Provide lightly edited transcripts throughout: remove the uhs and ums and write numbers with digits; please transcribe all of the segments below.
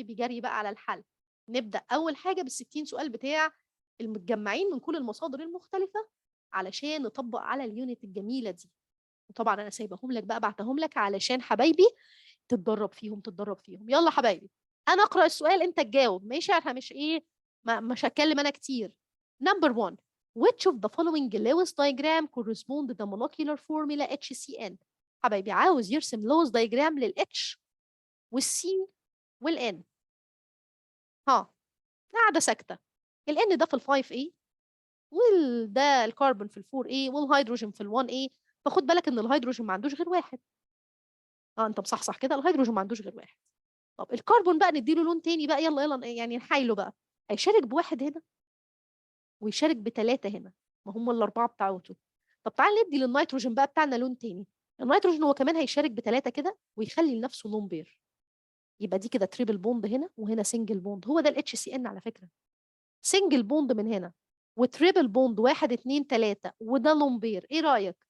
حبايبي، جري بقى على الحل. نبدا اول حاجة بال60 سؤال بتاع المتجمعين من كل المصادر المختلفة علشان نطبق على ال unit الجميلة دي. وطبعا انا سايباهم لك بقى، بعتهم لك علشان حبايبي تتدرب فيهم، تتدرب فيهم. يلا حبايبي، انا اقرا السؤال انت تجاوب، ماشي؟ عشان مش ايه، ما مش هتكلم انا كتير. number 1، which of the following Lewis diagram correspond the molecular formula HCN؟ حبايبي عاوز يرسم Lewis diagram لل H وال C وال N. ها، قاعدة ساكته. ال N ده في ال 5A، وده الكربون في ال 4A، والهيدروجين في ال 1A. فخد بالك ان الهيدروجين ما عندوش غير واحد. انت مصحصح كده، الهيدروجين ما عندوش غير واحد. طب الكربون بقى نديله لون تاني بقى، يلا يلا يعني نحايله بقى. هيشارك بواحد هنا ويشارك بثلاثة هنا، ما هم الأربعة بتاعته. طب تعال ندي للنيتروجين بقى بتاعنا لون تاني. النيتروجين هو كمان هيشارك بثلاثة كده ويخلي لنفسه lone pair، يبقى دي كده triple bond هنا وهنا single bond. هو ده ال HCN على فكرة، single bond من هنا و triple bond 1 2 3، وده lone pair. ايه رأيك؟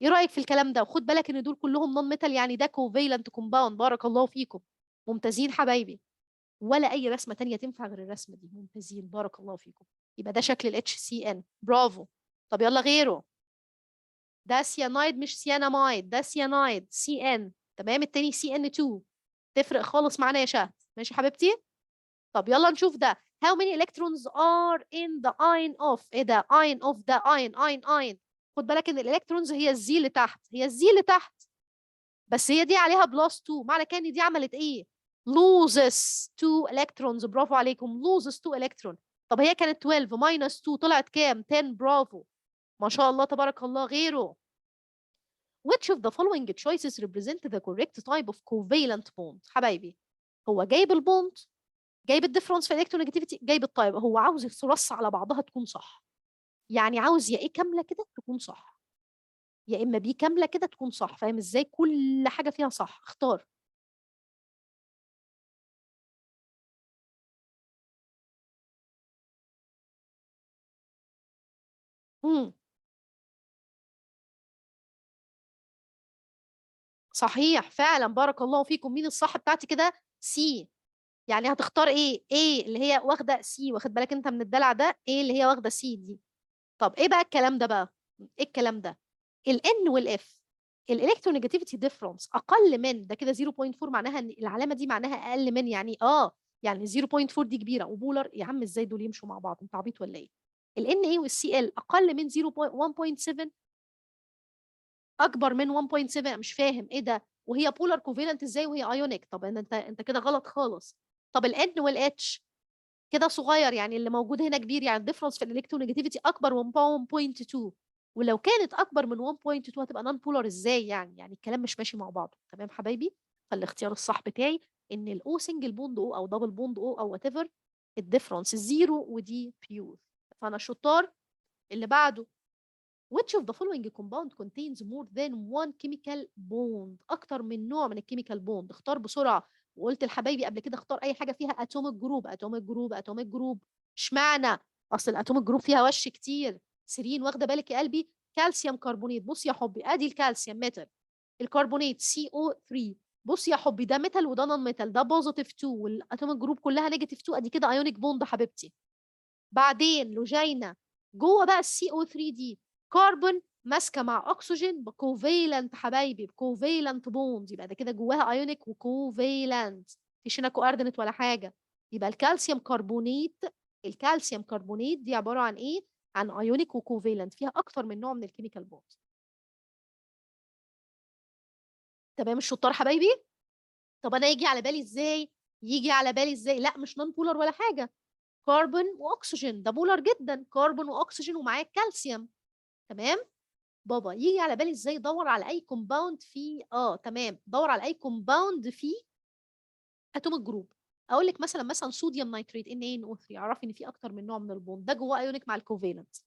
ايه رأيك في الكلام ده؟ وخد بالك ان دول كلهم non metal، يعني ده covalent compound. بارك الله فيكم، ممتازين حبايبي. ولا اي رسمة تانية تنفع غير الرسمة دي. ممتازين بارك الله فيكم. يبقى ده شكل ال HCN. برافو. طب يلا غيره. ده سيانايد مش سيانامايد، ده cyanide CN. تمام، التاني CN2. تفرق خالص معانا يا شهد. ماشي حبيبتي؟ طب يلا نشوف ده. How many electrons are in the ion of؟ ايه ده؟ ion of ده ion ion ion. خد بالك ان ال electrons هي ال Z اللي تحت، هي ال Z اللي تحت، بس هي دي عليها plus 2، معنى كده ان دي عملت ايه؟ loses 2 electrons. برافو عليكم، loses 2 electron. طب هي كانت 12 minus 2 طلعت كام؟ 10. برافو، ما شاء الله تبارك الله. غيره. Which of the following choices represent the correct type of covalent bond؟ حبايبي هو جايب ال bond، جايب ال difference في ال electronegativity، جايب ال type. هو عاوز الرص على بعضها تكون صح، يعني عاوز يا A كاملة كده تكون صح، يا اما B كاملة كده تكون صح. فاهم ازاي؟ كل حاجة فيها صح. اختار. صحيح فعلا، بارك الله فيكم. مين الصح بتاعتي كده؟ C. يعني هتختار ايه؟ A اللي هي واخده C، واخد بالك انت من الدلع ده؟ A اللي هي واخده C دي. طب ايه بقى الكلام ده بقى؟ ايه الكلام ده؟ ال N وال F ال electronegativity difference اقل من ده كده 0.4، معناها ان العلامة دي معناها اقل من، يعني يعني 0.4 دي كبيرة و polar. يا عم ازاي دول يمشوا مع بعض؟ انت عبيط ولا ايه؟ ال Na وال Cl اقل من 0.1.7، اكبر من 1.7. مش فاهم ايه ده؟ وهي polar covalent ازاي وهي ionic؟ طب انت كده غلط خالص. طب ال N وال H كده صغير، يعني اللي موجود هنا كبير، يعني ال difference في ال electronegativity اكبر من 1.2، ولو كانت اكبر من 1.2 هتبقى non polar ازاي؟ يعني الكلام مش ماشي مع بعضه. تمام حبايبي؟ فالاختيار الصح بتاعي ان ال O single bond O او double bond O او whatever ال difference zero ودي pure. فانا شطار. اللي بعده which of the following compound contains more than one chemical bond؟ اكتر من نوع من ال chemical bond. اختار بسرعة، وقلت لحبايبي قبل كده اختار اي حاجة فيها atomic group، atomic group، atomic group. اشمعنى؟ اصل ال atomic group فيها وش كتير. سيرين واخده بالك يا قلبي؟ calcium carbonate. بص يا حبي، ادي الكالسيوم metal، ال carbonate CO3. بص يا حبي، ده metal وده non metal، ده positive 2 وال atomic group كلها negative 2، ادي كده ionic bond حبيبتي. بعدين لوجينا جوه بقى ال CO3 دي كربون ماسكه مع اكسجين ب covalent حبايبي، ب covalent bond، يبقى ده كده جواها ionic و covalent، مفيش هنا coordinate ولا حاجة. يبقى ال calcium carbonate، ال calcium carbonate دي عبارة عن ايه؟ عن ionic و covalent، فيها اكتر من نوع من ال chemical bond. تمام الشطار حبايبي؟ طب انا يجي على بالي ازاي؟ يجي على بالي ازاي؟ لا مش non polar ولا حاجة، كربون واكسجين ده polar جدا، كربون واكسجين ومعاه كالسيوم. تمام بابا، يجي على بالي ازاي؟ دور على اي compound فيه، تمام، دور على اي compound فيه atomic group. اقول لك مثلا sodium nitrate NaNO3، اعرفي ان في اكتر من نوع من ال bond، ده جواه ionic مع ال covalent.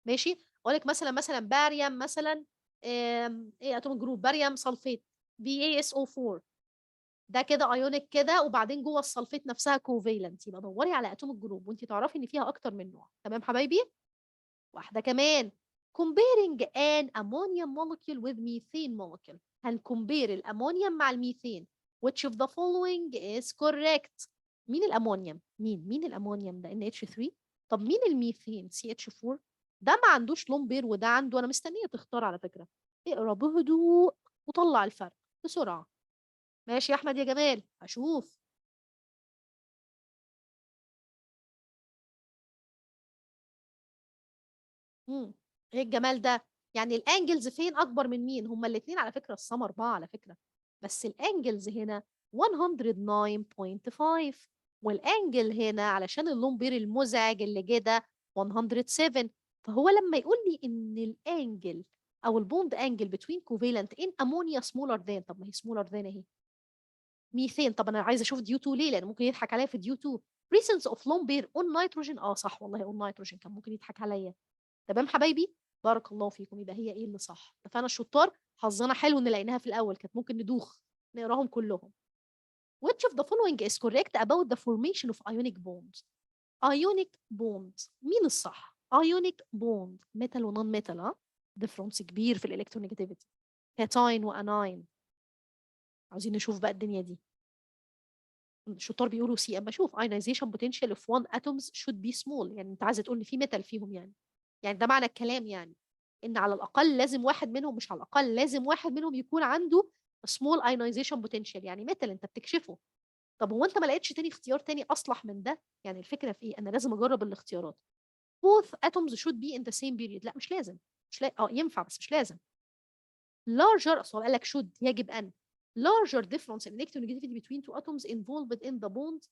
ماشي، اقول لك مثلا باريوم مثلا، ايه atomic group؟ barium sulfate BaSO4، ده كده ionic كده، وبعدين جوه ال sulfate نفسها covalent. يبقى دوري على atomic group وانت تعرفي ان فيها اكتر من نوع. تمام حبايبي؟ واحدة كمان، comparing an ammonium molecule with methane molecule. هن compare الامونيوم مع الميثين. which of the following is correct؟ مين الامونيوم؟ مين الامونيوم ده؟ NH3. طب مين الميثين؟ CH4. ده ما عندوش lone pair وده عنده. انا مستنيه تختار على فكرة. اقرا بهدوء وطلع الفرق بسرعة. ماشي يا احمد يا جمال، هشوف. ايه الجمال ده؟ يعني ال angles فين اكبر من مين؟ هما الاثنين على فكرة ال sum 4 على فكرة، بس ال angles هنا 109.5 وال angle هنا علشان ال lone pair المزعج اللي جه ده 107. فهو لما يقول لي ان ال angle او ال bond angle between covalent in ammonia smaller than، طب ما هي smaller than اهي ميثين. طب انا عايزه اشوف due to ليه؟ لان ممكن يضحك عليا في due to presence of lone pair on nitrogen. اه صح والله on nitrogen كان ممكن يضحك عليا. تمام حبايبي، بارك الله فيكم. يبقى هي ايه اللي صح؟ اتفقنا الشطار، حظنا حلو ان لقيناها في الاول، كانت ممكن ندوخ نقراهم كلهم. Which of the following is correct about the formation of ionic bonds? Ionic bond مين الصح؟ Ionic bond metal و non metal، ها difference كبير في ال electronegativity. cation و anion. عاوزين نشوف بقى الدنيا دي. الشطار بيقولوا C. اما شوف ionization potential of one atoms should be small، يعني انت عايزه تقول ان في metal فيهم، يعني ده معنى الكلام، يعني ان على الاقل لازم واحد منهم، مش على الاقل لازم واحد منهم يكون عنده small ionization potential، يعني metal انت بتكشفه. طب هو انت ما لقيتش تاني اختيار تاني اصلح من ده؟ يعني الفكرة في ايه؟ انا لازم اجرب الاختيارات. Both atoms should be in the same period. لا مش لازم، مش لا ينفع بس مش لازم. Larger، اصل هو قال لك should، يجب ان. Larger difference in electronegativity between two atoms involved in the bond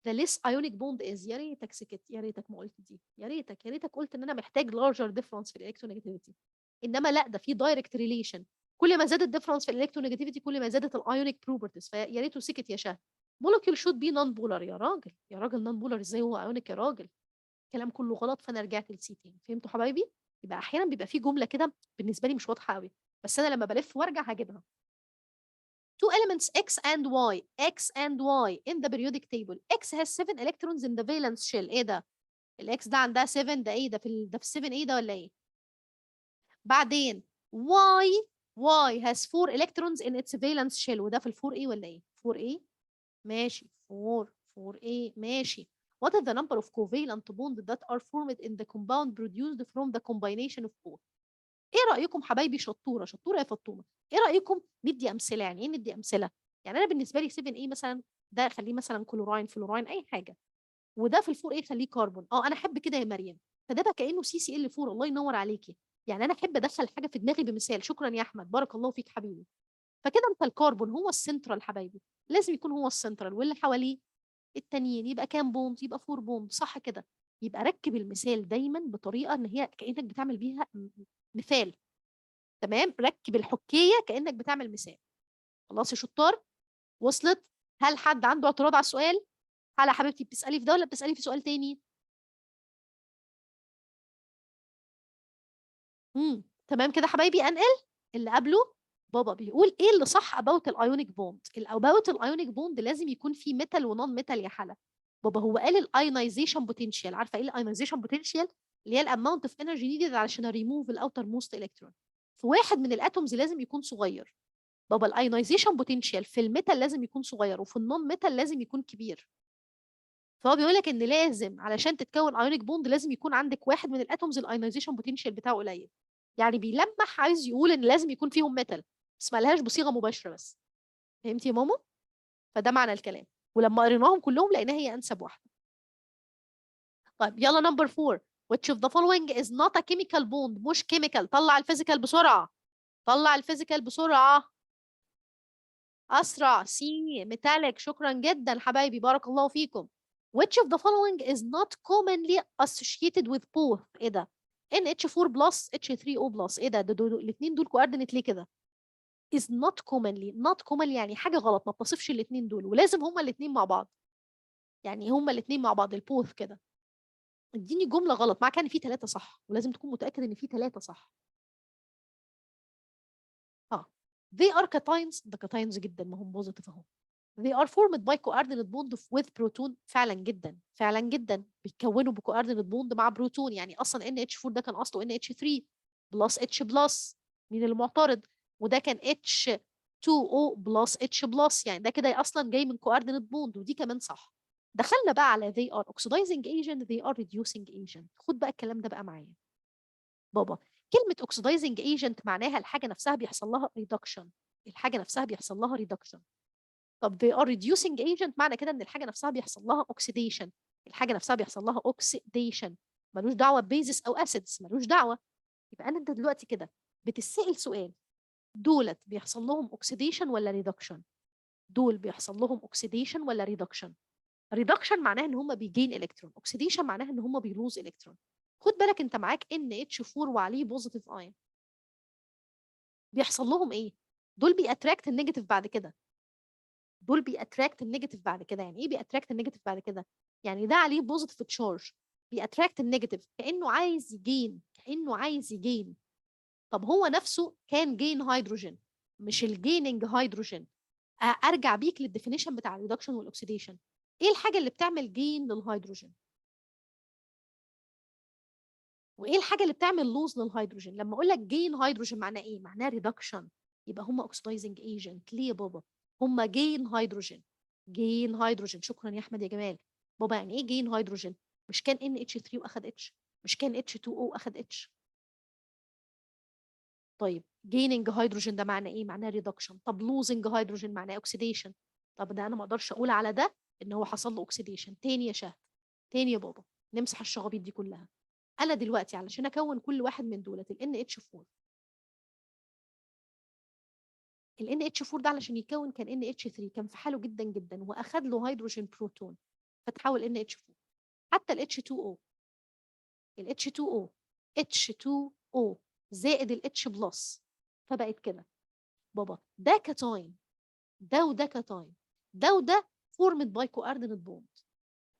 the less ionic bond is. يا ريتك سكت، يا ريتك ما قلت دي، يا ريتك يا ريتك قلت ان انا محتاج larger difference في ال electronegativity. انما لا، ده في direct relation، كل ما زادت difference في ال electronegativity كل ما زادت ال ionic properties. فيا ريته سكت يا شهد. Molecule should be non polar. يا راجل يا راجل non polar ازاي هو ionic يا راجل؟ الكلام كله غلط. فانا رجعت ل C تاني. فهمتوا حبايبي؟ يبقى احيانا بيبقى في جملة كده بالنسبة لي مش واضحة قوي، بس انا لما بلف وارجع هجيبها. Two elements X and Y, X and Y in the periodic table. X has 7 electrons in the valence shell. ايه ده؟ ال X ده عندها 7، ده ايه ده؟ في ده في 7 ايه ده ولا ايه؟ بعدين Y has 4 electrons in its valence shell، وده في ال 4A ولا ايه؟ 4A ماشي، 4 4A ماشي. What is the number of covalent bonds that are formed in the compound produced from the combination of both؟ ايه رأيكم حبايبي؟ شطورة شطورة يا فطومة. ايه رأيكم ندي أمثلة؟ يعني ايه ندي أمثلة؟ يعني أنا بالنسبة لي 7A مثلا ده خليه مثلا chlorine fluorine أي حاجة، وده في ال 4A خليه كربون. أنا أحب كده يا مريم، فده بقى كأنه CCl4. الله ينور عليكي. يعني أنا أحب أدخل حاجة في دماغي بمثال. شكرا يا أحمد، بارك الله فيك حبيبي. فكده أنت الكربون هو السنترال حبايبي، لازم يكون هو السنترال، واللي حواليه التانيين. يبقى كام bond؟ يبقى 4 bond، صح كده؟ يبقى ركب المثال دايما بطريقة إن هي كأنك بتعمل بيها مثال. تمام؟ ركب الحكاية كأنك بتعمل مثال. خلاص يا شطار؟ وصلت؟ هل حد عنده اعتراض على السؤال؟ هلا حبيبتي بتسألي في ده ولا بتسألي في سؤال تاني؟ تمام كده حبايبي. انقل اللي قبله. بابا بيقول ايه اللي صح about ال ionic bond؟ ال about ال ionic bond لازم يكون في metal و non metal يا حلا. بابا هو قال ال ionization potential. عارفه ايه ال ionization potential؟ اللي هي ال amount of energy needed علشان ريموف الاوتر موست الكترون. في واحد من ال atoms لازم يكون صغير. بابا ال ionization potential في ال metal لازم يكون صغير، وفي ال non metal لازم يكون كبير. فهو بيقول لك ان لازم علشان تتكون ionic bond لازم يكون عندك واحد من ال atoms ال ionization potential بتاعه قليل. يعني بيلمح عايز يقول ان لازم يكون فيهم metal، بس ما لهاش بصيغة مباشرة بس. فهمتي يا ماما؟ فده معنى الكلام. ولما قريناهم كلهم لقيناها هي انسب واحدة. طيب يلا number 4. Which of the following is not a chemical bond؟ مش chemical. طلع ال physical بسرعة، طلع ال physical بسرعة، أسرع. C metallic. شكرا جدا حبايبي، بارك الله فيكم. Which of the following is not commonly associated with both؟ ايه ده؟ NH4 plus H3O plus. ايه ده؟ ده الاثنين دول coordinate ليه كده؟ Is not commonly. Not commonly يعني حاجة غلط، ما بتصفش الاثنين دول، ولازم هما الاثنين مع بعض. يعني هما الاثنين مع بعض ال both كده. اديني جملة غلط، مع كان في 3 صح، ولازم تكون متأكد إن في 3 صح. They are cations. ده cations جدا، ما هم positive أهو. They are formed by coordinate bond with proton. فعلا جدا، فعلا جدا بيتكونوا ب coordinate bond مع بروتون. يعني أصلا NH4 ده كان أصله NH3 plus H plus، مين اللي معترض؟ وده كان H2O plus H plus، يعني ده كده أصلا جاي من coordinate bond، ودي كمان صح. دخلنا بقى على they are oxidizing agent، they are reducing agent. خد بقى الكلام ده بقى معايا بابا. كلمة oxidizing agent معناها الحاجة نفسها بيحصل لها reduction، الحاجة نفسها بيحصل لها reduction. طب they are reducing agent معنى كده ان الحاجة نفسها بيحصل لها oxidation، الحاجة نفسها بيحصل لها oxidation، ملوش دعوة bases أو acids، ملوش دعوة. يبقى أنا، انت دلوقتي كده بتسأل سؤال، دولت بيحصل لهم oxidation ولا reduction؟ دول بيحصل لهم oxidation ولا reduction؟ reduction معناها ان هم بي gain electron، oxidation معناها ان هم بي lose electron. خد بالك، انت معاك NH4 وعليه positive ion، بيحصل لهم ايه؟ دول بي attract ال negative بعد كده. دول بي attract ال negative بعد كده. يعني ايه بي attract ال negative بعد كده؟ يعني ده عليه positive charge، بي attract ال negative كانه عايز ي gain، كانه عايز ي gain. طب هو نفسه كان gain hydrogen، مش ال gaining hydrogen. ارجع بيك لل definition بتاع ال reduction وال oxidation. ايه الحاجة اللي بتعمل gain لل hydrogen وايه الحاجة اللي بتعمل lose لل hydrogen؟ لما اقول لك gain hydrogen معناه ايه؟ معناه reduction. يبقى هم oxidizing agent. ليه يا بابا؟ هم gain hydrogen، gain hydrogen. شكرا يا احمد يا جمال. بابا، يعني ايه gain hydrogen؟ مش كان NH3 واخد H؟ مش كان H2O اخد H؟ طيب، gaining hydrogen ده معناه ايه؟ معناه reduction. طب losing hydrogen معناه oxidation. طب ده انا ما اقدرش اقول على ده ان هو حصل له oxidation. تاني يا شهد، تاني يا بابا، نمسح الشغابيط دي كلها. انا دلوقتي علشان اكون كل واحد من دولت، ال NH4، ال NH4 ده علشان يكون كان NH3، كان في حاله جدا جدا، واخد له hydrogen proton فتحول NH4. حتى ال H2O، ال H2O، H2O زائد ال H plus، فبقت كده. بابا، ده cation، ده وده cation، ده وده formed by coordinate bond،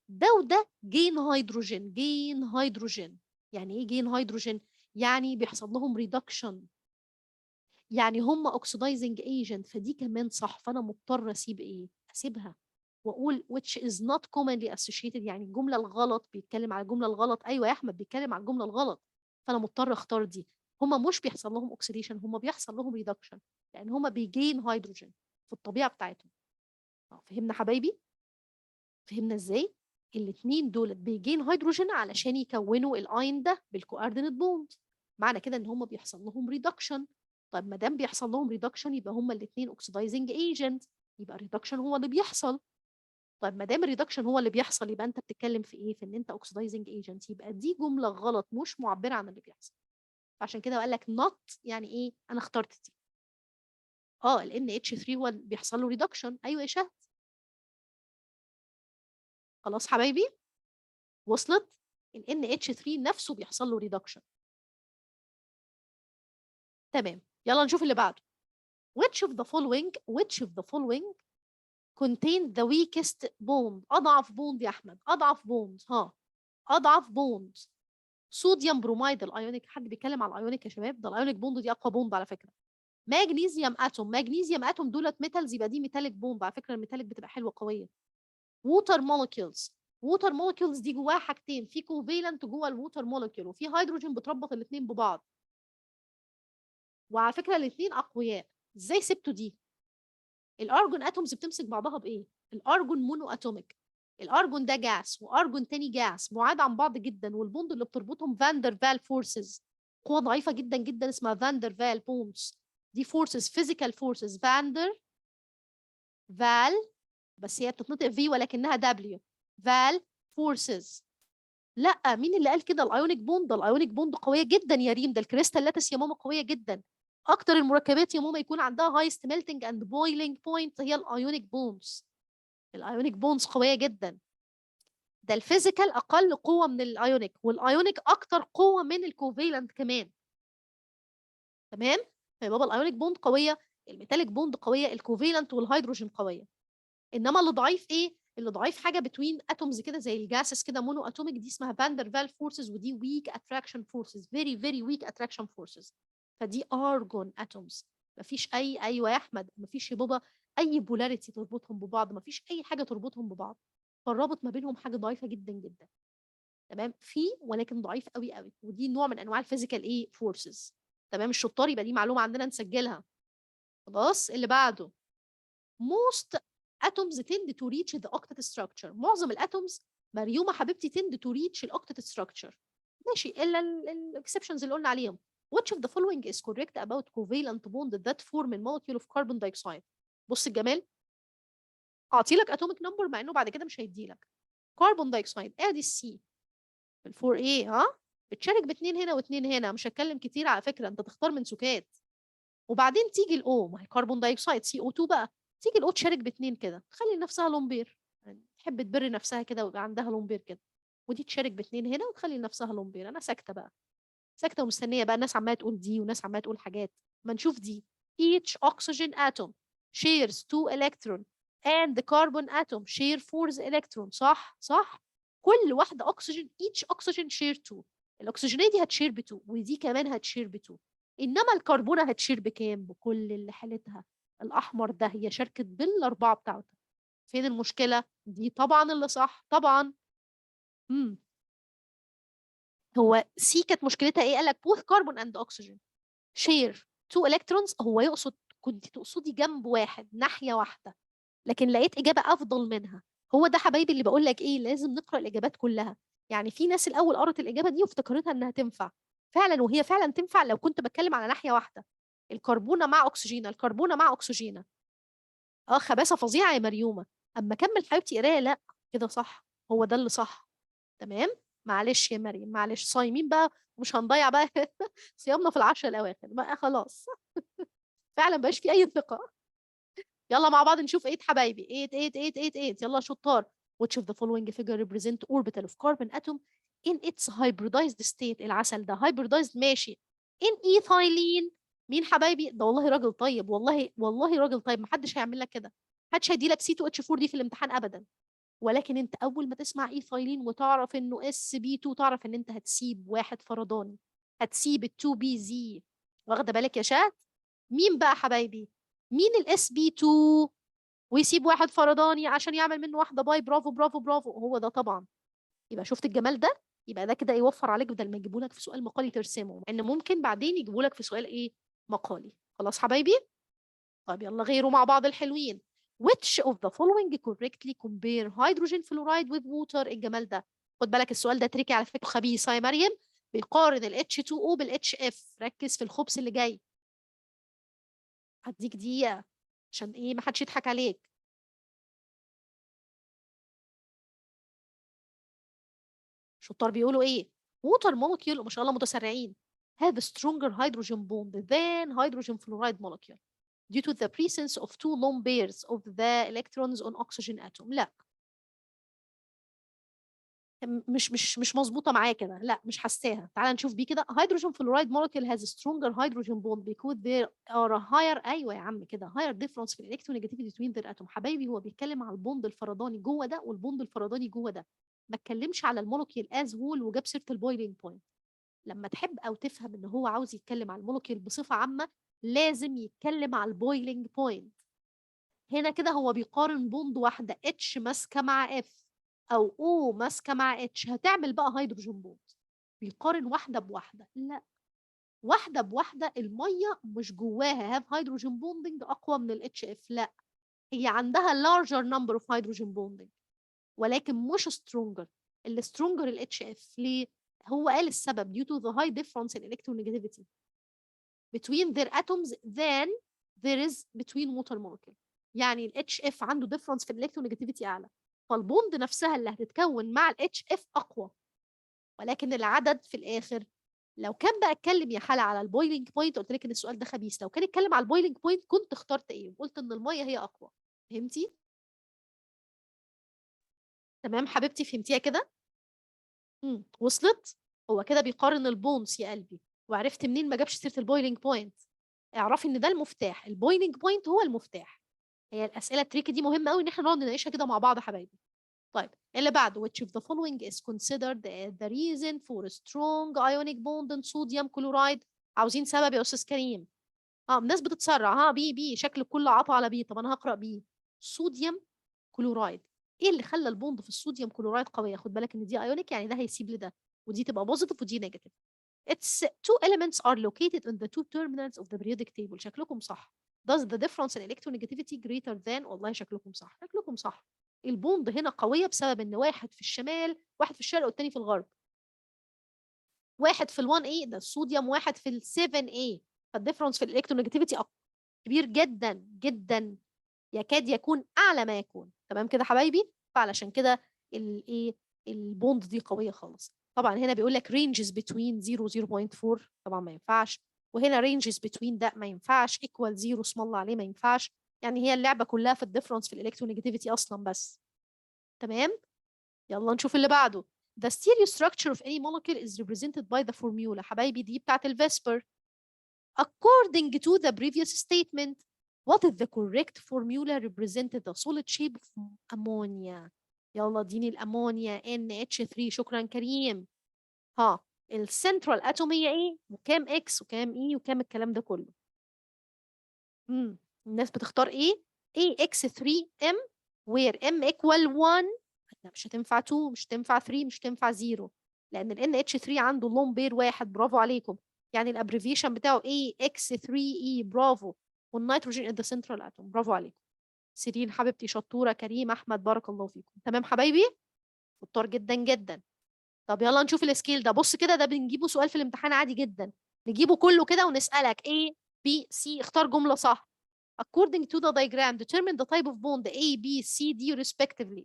ده وده gain hydrogen. gain hydrogen يعني ايه؟ gain hydrogen يعني بيحصل لهم reduction، يعني هم oxidizing agent، فدي كمان صح. فانا مضطر اسيب ايه؟ اسيبها واقول which is not commonly associated، يعني الجملة الغلط. بيتكلم على الجملة الغلط. ايوه يا احمد، بيتكلم على الجملة الغلط، فانا مضطر اختار دي. هم مش بيحصل لهم oxidation، هم بيحصل لهم reduction، لان هم بي gain hydrogen في الطبيعة بتاعتهم. فهمنا حبايبي؟ فهمنا ازاي الاثنين دول بي gain hydrogen علشان يكونوا الاين ده بال coordinate bond؟ معنى كده ان هم بيحصل لهم reduction. طيب، ما دام بيحصل لهم reduction يبقى هم الاثنين oxidizing agent، يبقى ال reduction هو اللي بيحصل. طيب، ما دام ال reduction هو اللي بيحصل يبقى انت بتتكلم في ايه؟ في ان انت oxidizing agent. يبقى دي جملة غلط، مش معبرة عن اللي بيحصل. عشان كده قال لك not، يعني ايه؟ انا اخترت دي. ال NH3 هو اللي بيحصل له reduction. ايوه يا شهد. خلاص حبايبي، وصلت؟ ال NH3 نفسه بيحصل له reduction. تمام، يلا نشوف اللي بعده. which of the following، which of the following contain the weakest bond؟ اضعف bond يا احمد، اضعف bond، ها، اضعف bond. sodium bromide ال ionic. حد بيتكلم على ال ionic يا شباب؟ ده ال ionic bond دي اقوى bond على فكره. magnesium atom، magnesium atom دولت metals، يبقى دي metallic bond. على فكرة ال metallic بتبقى حلوة قويه. water molecules، water molecules دي جواها حاجتين، في covalent جوه ال water molecule وفي هيدروجين بتربط الاثنين ببعض، وعلى فكرة الاثنين اقوياء. ازاي سبتوا دي؟ ال argon atoms بتمسك بعضها بايه؟ ال argon monoatomic. ال argon ده gas و argon تاني جاس، بعاد عن بعض جدا، وال bond اللي بتربطهم Van der Waals forces، قوة ضعيفة جدا جدا اسمها Van der Waals bonds. دي forces، physical forces، Van der Waal، بس هي بتتنطق V ولكنها W، Waal forces. لا، مين اللي قال كده؟ ال ionic bond؟ ده ال ionic bond قوية جدا يا ريم. ده ال crystal lattice يا ماما قوية جدا. اكتر المركبات يا ماما يكون عندها highest melting and boiling point هي ال ionic bonds. ال ionic bonds قوية جدا. ده ال physical اقل قوة من ال ionic، وال ionic اكتر قوة من ال covalent كمان. تمام؟ فيا بابا، ال ionic bond قويه، ال metallic bond قويه، ال covalent وال hydrogen قويه. انما اللي ضعيف ايه؟ اللي ضعيف حاجة between atoms كده زي ال gases كده، monoatomic، دي اسمها Van der Waals forces، ودي weak attraction forces، very very weak attraction forces. فدي argon atoms. مفيش اي، ايوه يا احمد، مفيش يا بابا اي polarity تربطهم ببعض، مفيش اي حاجة تربطهم ببعض، فالرابط ما بينهم حاجة ضعيفة جدا جدا. تمام؟ في ولكن ضعيف قوي قوي، ودي نوع من انواع ال physical ايه؟ forces. تمام الشطار؟ يبقى دي معلومة عندنا نسجلها. خلاص، اللي بعده، most atoms tend to reach the octet structure. معظم ال atoms مريومه حبيبتي tend to reach ال octet structure، ماشي، الا ال exceptions اللي قلنا عليهم. which of the following is correct about covalent bond that form a molecule of carbon dioxide؟ بص الجمال، اعطي لك atomic number مع انه بعد كده مش هيدي لك. carbon dioxide، ادي ال C ال four ايه، ها، بتشارك باثنين هنا واثنين هنا. مش هتكلم كتير على فكره، انت تختار من سكات. وبعدين تيجي ال O، ما هي carbon dioxide CO2 بقى، تيجي ال O تشارك باثنين كده، تخلي لنفسها lone pair، يعني تحب تبر نفسها كده ويبقى عندها lone pair كده. ودي تشارك باثنين هنا وتخلي لنفسها lone pair. انا ساكته بقى، ساكته ومستنيه بقى، الناس عماله تقول دي وناس عماله تقول حاجات. ما نشوف دي. each oxygen atom shares two electron and the carbon atom share four electron. صح صح، كل واحدة اكسجين، each oxygen share 2. الاكسجينيه دي هت share ب 2 ودي كمان هت share ب 2، انما الكربونه هت share بكام؟ بكل اللي حالتها الاحمر ده، هي شاركت بالاربعة بتاعتها. فين المشكله؟ دي طبعا اللي صح طبعا. هو C كانت مشكلتها ايه؟ قال لك both carbon and oxygen share two electrons. هو يقصد، كنت تقصدي جنب واحد، ناحية واحده، لكن لقيت اجابه افضل منها. هو ده حبايبي اللي بقول لك ايه، لازم نقرا الاجابات كلها. يعني في ناس الاول قرت الاجابة دي وافتكرتها انها تنفع فعلا، وهي فعلا تنفع لو كنت بتكلم على ناحية واحده، الكربونه مع اكسجينه، الكربونه مع اكسجينه. اه خباثه فظيعة يا مريومه. اما كمل حبيبتي قرايه، لا كده صح، هو ده اللي صح. تمام، معلش يا مريم معلش، صايمين بقى ومش هنضيع بقى صيامنا في العشر الاواخر بقى، خلاص فعلا مبقاش في اي ثقه. يلا مع بعض نشوف 8 حبايبي، 8 8 8 8 8. يلا شطار. which of the following figure represent orbital of carbon atom in its hybridized state؟ العسل ده hybridized، ماشي. in ethylene، مين حبايبي ده؟ والله راجل طيب، والله والله راجل طيب، محدش هيعمل لك كده، محدش هيدي لك C2H4 دي في الامتحان ابدا. ولكن انت اول ما تسمع ايثايلين وتعرف انه sp2، تعرف ان انت هتسيب واحد فرداني، هتسيب ال 2 pz. واخده بالك يا شات؟ مين بقى حبايبي؟ مين ال sp2 ويسيب واحد فرداني عشان يعمل منه واحدة pi؟ برافو برافو برافو، هو ده طبعا. يبقى شفت الجمال ده؟ يبقى ده كده يوفر عليك، بدل ما يجيبوا لك في سؤال مقالي ترسمه، ان ممكن بعدين يجيبوا لك في سؤال ايه؟ مقالي. خلاص حبايبي؟ طيب يلا غيروا مع بعض الحلوين. which of the following correctly compare hydrogen fluoride with water؟ الجمال ده، خد بالك السؤال ده tricky على فكره، خبيث يا مريم، بيقارن ال H2O بال HF. ركز في الخبث اللي جاي، هديك دقيقة عشان ايه؟ ما حدش يضحك عليك. شطار بيقولوا ايه؟ water molecule، ما شاء الله متسرعين، have a stronger hydrogen bond than hydrogen fluoride molecule due to the presence of two lone pairs of the electrons on oxygen atom. لا مش مظبوطة معايا كده، لا مش حاساها. تعال نشوف B كده. hydrogen fluoride molecule has a stronger hydrogen bond because there are a higher، ايوه يا عم كده، higher difference في ال electronegativity between their atom. حبايبي هو بيتكلم على ال bond الفرداني جوه ده وال bond الفرداني جوه ده، ما اتكلمش على ال molecule as whole وجاب سيره ال boiling point. لما تحب او تفهم ان هو عاوز يتكلم على ال molecule بصفة عامة لازم يتكلم على ال boiling point. هنا كده هو بيقارن bond واحدة H ماسكه مع F او O ماسكه مع H، هتعمل بقى hydrogen bond. بيقارن واحدة بواحدة، لا واحدة بواحدة المية مش جواها have hydrogen bonding اقوى من ال HF، لا هي عندها larger number of hydrogen bonding ولكن مش stronger. اللي stronger ال HF. ليه؟ هو قال السبب due to the high difference in electronegativity between their atoms than there is between water molecule. يعني ال HF عنده difference في ال electronegativity اعلى، فال bond نفسها اللي هتتكون مع ال HF اقوى، ولكن العدد في الاخر. لو كان بقى اتكلم يا حلا على ال boiling point، قلت لك ان السؤال ده خبيث، لو كان اتكلم على ال boiling point كنت اخترت ايه؟ وقلت ان المية هي اقوى. فهمتي؟ تمام حبيبتي، فهمتيها كده؟ وصلت؟ هو كده بيقارن ال bonds يا قلبي. وعرفت منين ما جابش سيره ال boiling point؟ اعرفي ان ده المفتاح، ال boiling point هو المفتاح. هي الاسئلة ال tricky دي مهمة قوي ان احنا نقعد نناقشها كده مع بعض يا حبايبي. طيب اللي بعده، which of the following is considered the reason for a strong ionic bond in sodium chloride؟ عاوزين سبب يا استاذ كريم. الناس بتتسرع، ها B B، شكل الكل عطى على B. طب انا هقرا B. sodium chloride، ايه اللي خلى ال bond في ال sodium chloride قوية؟ خد بالك ان دي ionic، يعني ده هيسيب لده، ودي تبقى positive ودي negative. Its two elements are located in the two terminals of the periodic table. شكلكم صح. Thus the difference in electronegativity greater than. والله شكلكم صح، شكلكم صح. ال bond هنا قوية بسبب ان واحد في الشمال، واحد في الشرق والتاني في الغرب. واحد في ال 1 A ده الصوديوم، واحد في ال 7 A، فال difference في ال electronegativity كبير جدا جدا، يكاد يكون اعلى ما يكون. تمام كده حبايبي؟ فعلشان كده الايه ال bond دي قوية خالص. طبعا هنا بيقول لك ranges between 0 0.4، طبعا ما ينفعش، وهنا ranges between ده ما ينفعش، equal 0 اسم الله عليه ما ينفعش. يعني هي اللعبة كلها في ال difference في ال electronegativity اصلا بس. تمام، يلا نشوف اللي بعده. The stereo structure of any molecule is represented by the formula. حبايبي دي بتاعت ال VSEPR. According to the previous statement, what is the correct formula represented the solid shape of ammonia؟ يلا اديني الامونيا NH3. شكرا كريم. ها، ال central atom هي ايه؟ وكام X وكام E وكام الكلام ده كله؟ الناس بتختار ايه؟ AX3M where M equal 1. لا، مش هتنفع 2، مش هتنفع 3، مش هتنفع 0، لان ال NH3 عنده lone pair واحد. برافو عليكم. يعني ال abbreviation بتاعه AX3E. برافو. وال nitrogen in the central atom. برافو عليكم. سيرين حبيبتي شطوره، كريم، احمد، بارك الله فيكم. تمام حبايبي، شطار جدا جدا. طب يلا نشوف ال scale ده. بص كده، ده بنجيبه سؤال في الامتحان عادي جدا، نجيبه كله كده ونسألك A B C، اختار جملة صح. According to the diagram, determine the type of bond A B C D respectively.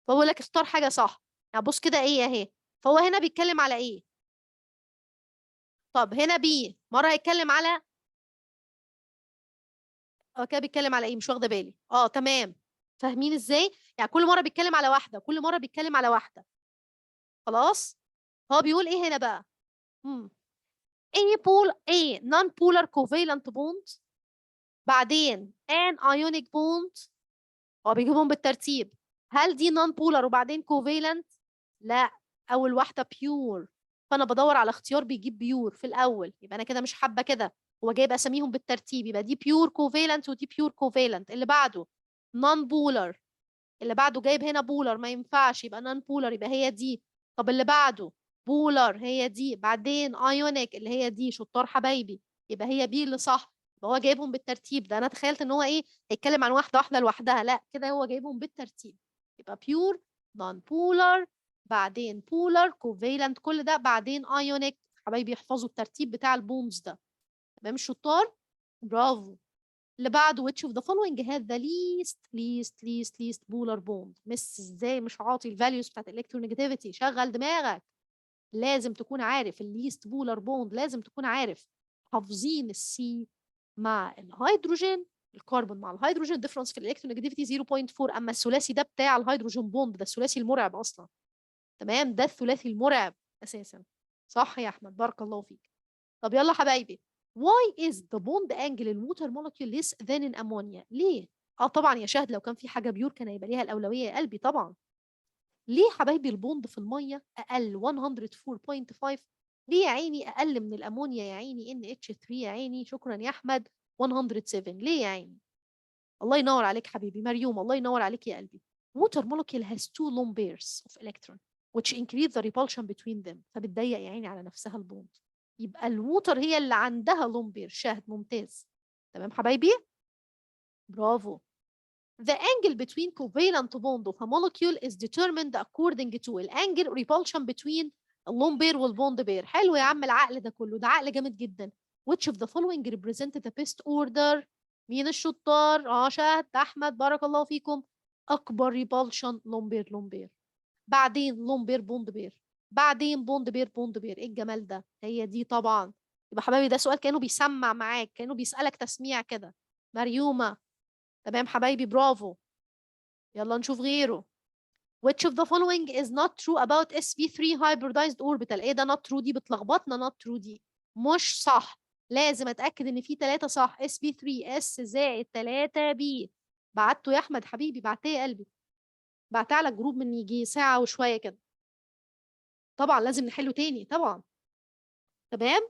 فهو لك اختار حاجة صح. يعني بص كده، ايه اهي، فهو هنا بيتكلم على ايه؟ طب هنا B مرة هيتكلم على كده بيتكلم على ايه؟ مش واخدة بالي. تمام، فاهمين ازاي؟ يعني كل مرة بيتكلم على واحدة، كل مرة بيتكلم على واحدة. خلاص، هو بيقول ايه هنا بقى؟ A pol A non-polar covalent bond، بعدين an ionic bond. هو بيجيبهم بالترتيب. هل دي non polar وبعدين covalent؟ لا، اول واحدة pure. فانا بدور على اختيار بيجيب pure في الاول، يبقى انا كده مش حابة كده. هو جايب اساميهم بالترتيب، يبقى دي pure covalent ودي pure covalent. اللي بعده non polar، اللي بعده جايب هنا polar، ما ينفعش، يبقى non polar، يبقى هي دي. طب اللي بعده polar، هي دي، بعدين ionic اللي هي دي. شطار حبايبي، يبقى هي B اللي صح. يبقى هو جايبهم بالترتيب ده. انا تخيلت ان هو ايه، هيتكلم عن واحدة واحدة لوحدها، لا، كده هو جايبهم بالترتيب. يبقى pure، non polar، بعدين polar covalent، كل ده بعدين ionic. حبايبي يحفظوا الترتيب بتاع ال bonds ده. تمام الشطار، برافو. اللي بعده، which of the following has the least least least least polar bond؟ مس ازاي مش عاطي ال values بتاعت ال electronegativity؟ شغل دماغك، لازم تكون عارف ال least polar bond، لازم تكون عارف. حافظين ال C مع الهيدروجين، الكربون مع الهيدروجين، difference في ال electronegativity 0.4. اما الثلاثي ده بتاع ال hydrogen bond، ده الثلاثي المرعب اصلا. تمام، ده الثلاثي المرعب اساسا. صح يا احمد، بارك الله فيك. طب يلا حبايبي، why is the bond angle in water molecule less than in ammonia؟ ليه؟ طبعا يا شاهد، لو كان في حاجة pure كان هيبقى ليها الاولوية يا قلبي. طبعا. ليه حبايبي ال bond في المية اقل 104.5؟ ليه يا عيني اقل من الامونيا يا عيني NH3 يا عيني؟ شكرا يا احمد. 107 ليه يا عيني؟ الله ينور عليك حبيبي. مريوم، الله ينور عليك يا قلبي. Water molecule has two lone pairs of electron which increase the repulsion between them، فبتضيق يا عيني على نفسها ال bond. يبقى ال water هي اللي عندها lone pair. شاهد ممتاز. تمام حبايبي، برافو. The angle between covalent bond of a molecule is determined according to ال angle repulsion between ال lone pair وال bond pair. حلو يا عم، العقل ده كله، ده عقل جامد جدا. Which of the following represent the best order؟ مين الشطار؟ شاهد، احمد، بارك الله فيكم. اكبر repulsion lone pair lone pair، بعدين lone pair bond pair، بعدين bond pair bond pair. ايه الجمال ده؟ هي دي طبعا. يبقى حبايبي ده سؤال كانه بيسمع معاك، كانه بيسالك تسميع كده. مريومه، تمام حبايبي، برافو. يلا نشوف غيره. Which of the following is not true about sp3 hybridized orbital؟ ايه ده not true دي؟ بتلخبطنا. Not true دي مش صح، لازم اتاكد ان في ثلاثة صح. sp3 s زائد 3 p. بعته يا احمد حبيبي، بعتيه يا قلبي، بعتها على ال group من يجي ساعة وشوية كده. طبعا لازم نحله تاني طبعا. تمام،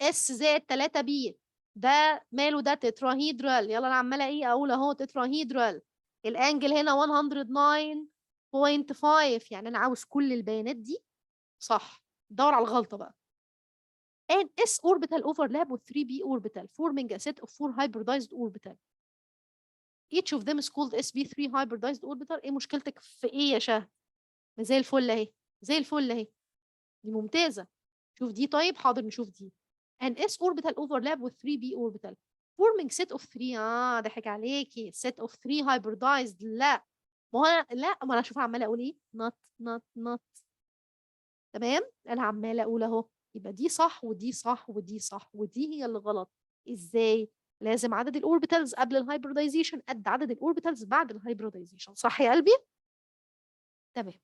s زائد 3 p ده ماله؟ ده tetrahedral. يلا، انا عماله ايه اقول اهو، tetrahedral. ال angle هنا 109.5. يعني انا عاوز كل البيانات دي صح، دور على الغلطة بقى. An S orbital overlap with 3p orbital forming a set of four hybridized orbital. Each of them is called sp3 hybridized orbital. ايه مشكلتك في ايه يا شهد؟ ما زي الفل اهي، زي الفل اهي، دي ممتازة. شوف دي. طيب حاضر، نشوف دي. An S orbital overlap with 3p orbital forming set of 3. ضحك عليكي، set of 3 hybridized. لا ما هو أنا، لا ما انا اشوف عماله اقول ايه، not not not. تمام، انا عماله اقول اهو، يبقى دي صح ودي صح ودي صح ودي هي اللي غلط. ازاي؟ لازم عدد ال orbitals قبل ال hybridization قد عدد ال orbitals بعد ال hybridization، صح يا قلبي؟ تمام.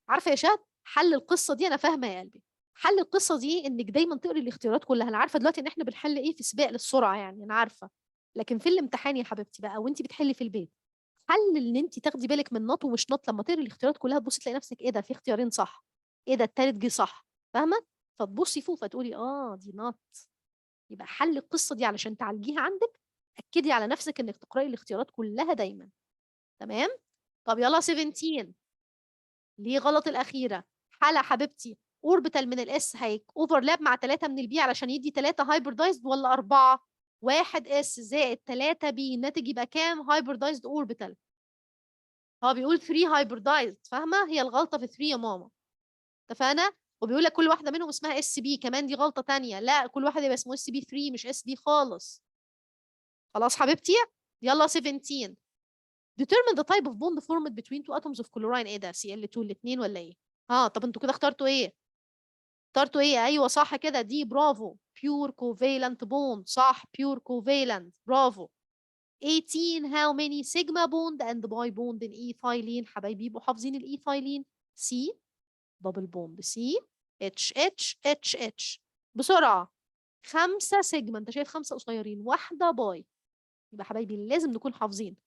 عارفه يا شهد حل القصة دي؟ انا فاهمه يا قلبي. حل القصة دي انك دايما تقري الاختيارات كلها. انا عارفه دلوقتي ان احنا بنحل ايه في سباق للسرعه، يعني انا عارفه، لكن في الامتحان يا حبيبتي بقى وانت بتحلي في البيت، حل ان انت تاخدي بالك من not ومش not. لما تقري الاختيارات كلها تبصي تلاقي نفسك ايه ده، في اختيارين صح، ايه ده التالت جه صح، فاهمه؟ فتبصي فوق فتقولي اه دي not. يبقى حل القصة دي علشان تعالجيها عندك، اكدي على نفسك انك تقراي الاختيارات كلها دايما. تمام. طب يلا 17، ليه غلط الاخيره؟ حلا حبيبتي، orbital من ال s هيك overlap مع 3 من ال p علشان يدي 3 hybridized ولا 4؟ 1 s زائد 3 p، الناتج يبقى كام hybridized orbital؟ هو بيقول 3 hybridized، فاهمه؟ هي الغلطة في 3 يا ماما، اتفقنا؟ وبيقول لك كل واحدة منهم اسمها sp كمان، دي غلطه تانية. لا، كل واحدة يبقى اسمه sp 3 مش sp خالص. خلاص حبيبتي، يلا 17. Determine the type of bond formed between two atoms of chlorine. ايه ده؟ Cl2 الاثنين ولا ايه؟ ها، طب انتوا كده اخترتوا ايه؟ اخترتوا ايه؟ ايوه صح كده، دي برافو، pure covalent bond، صح، pure covalent، برافو. 18، how many sigma bond and pi bond in ethylene؟ حبايبي يبقوا حافظين ال ethylene، C double bond C H H H H. بسرعة، خمسة سيجما، انت شايف خمسة قصيرين، واحدة pi. يبقى حبايبي لازم نكون حافظين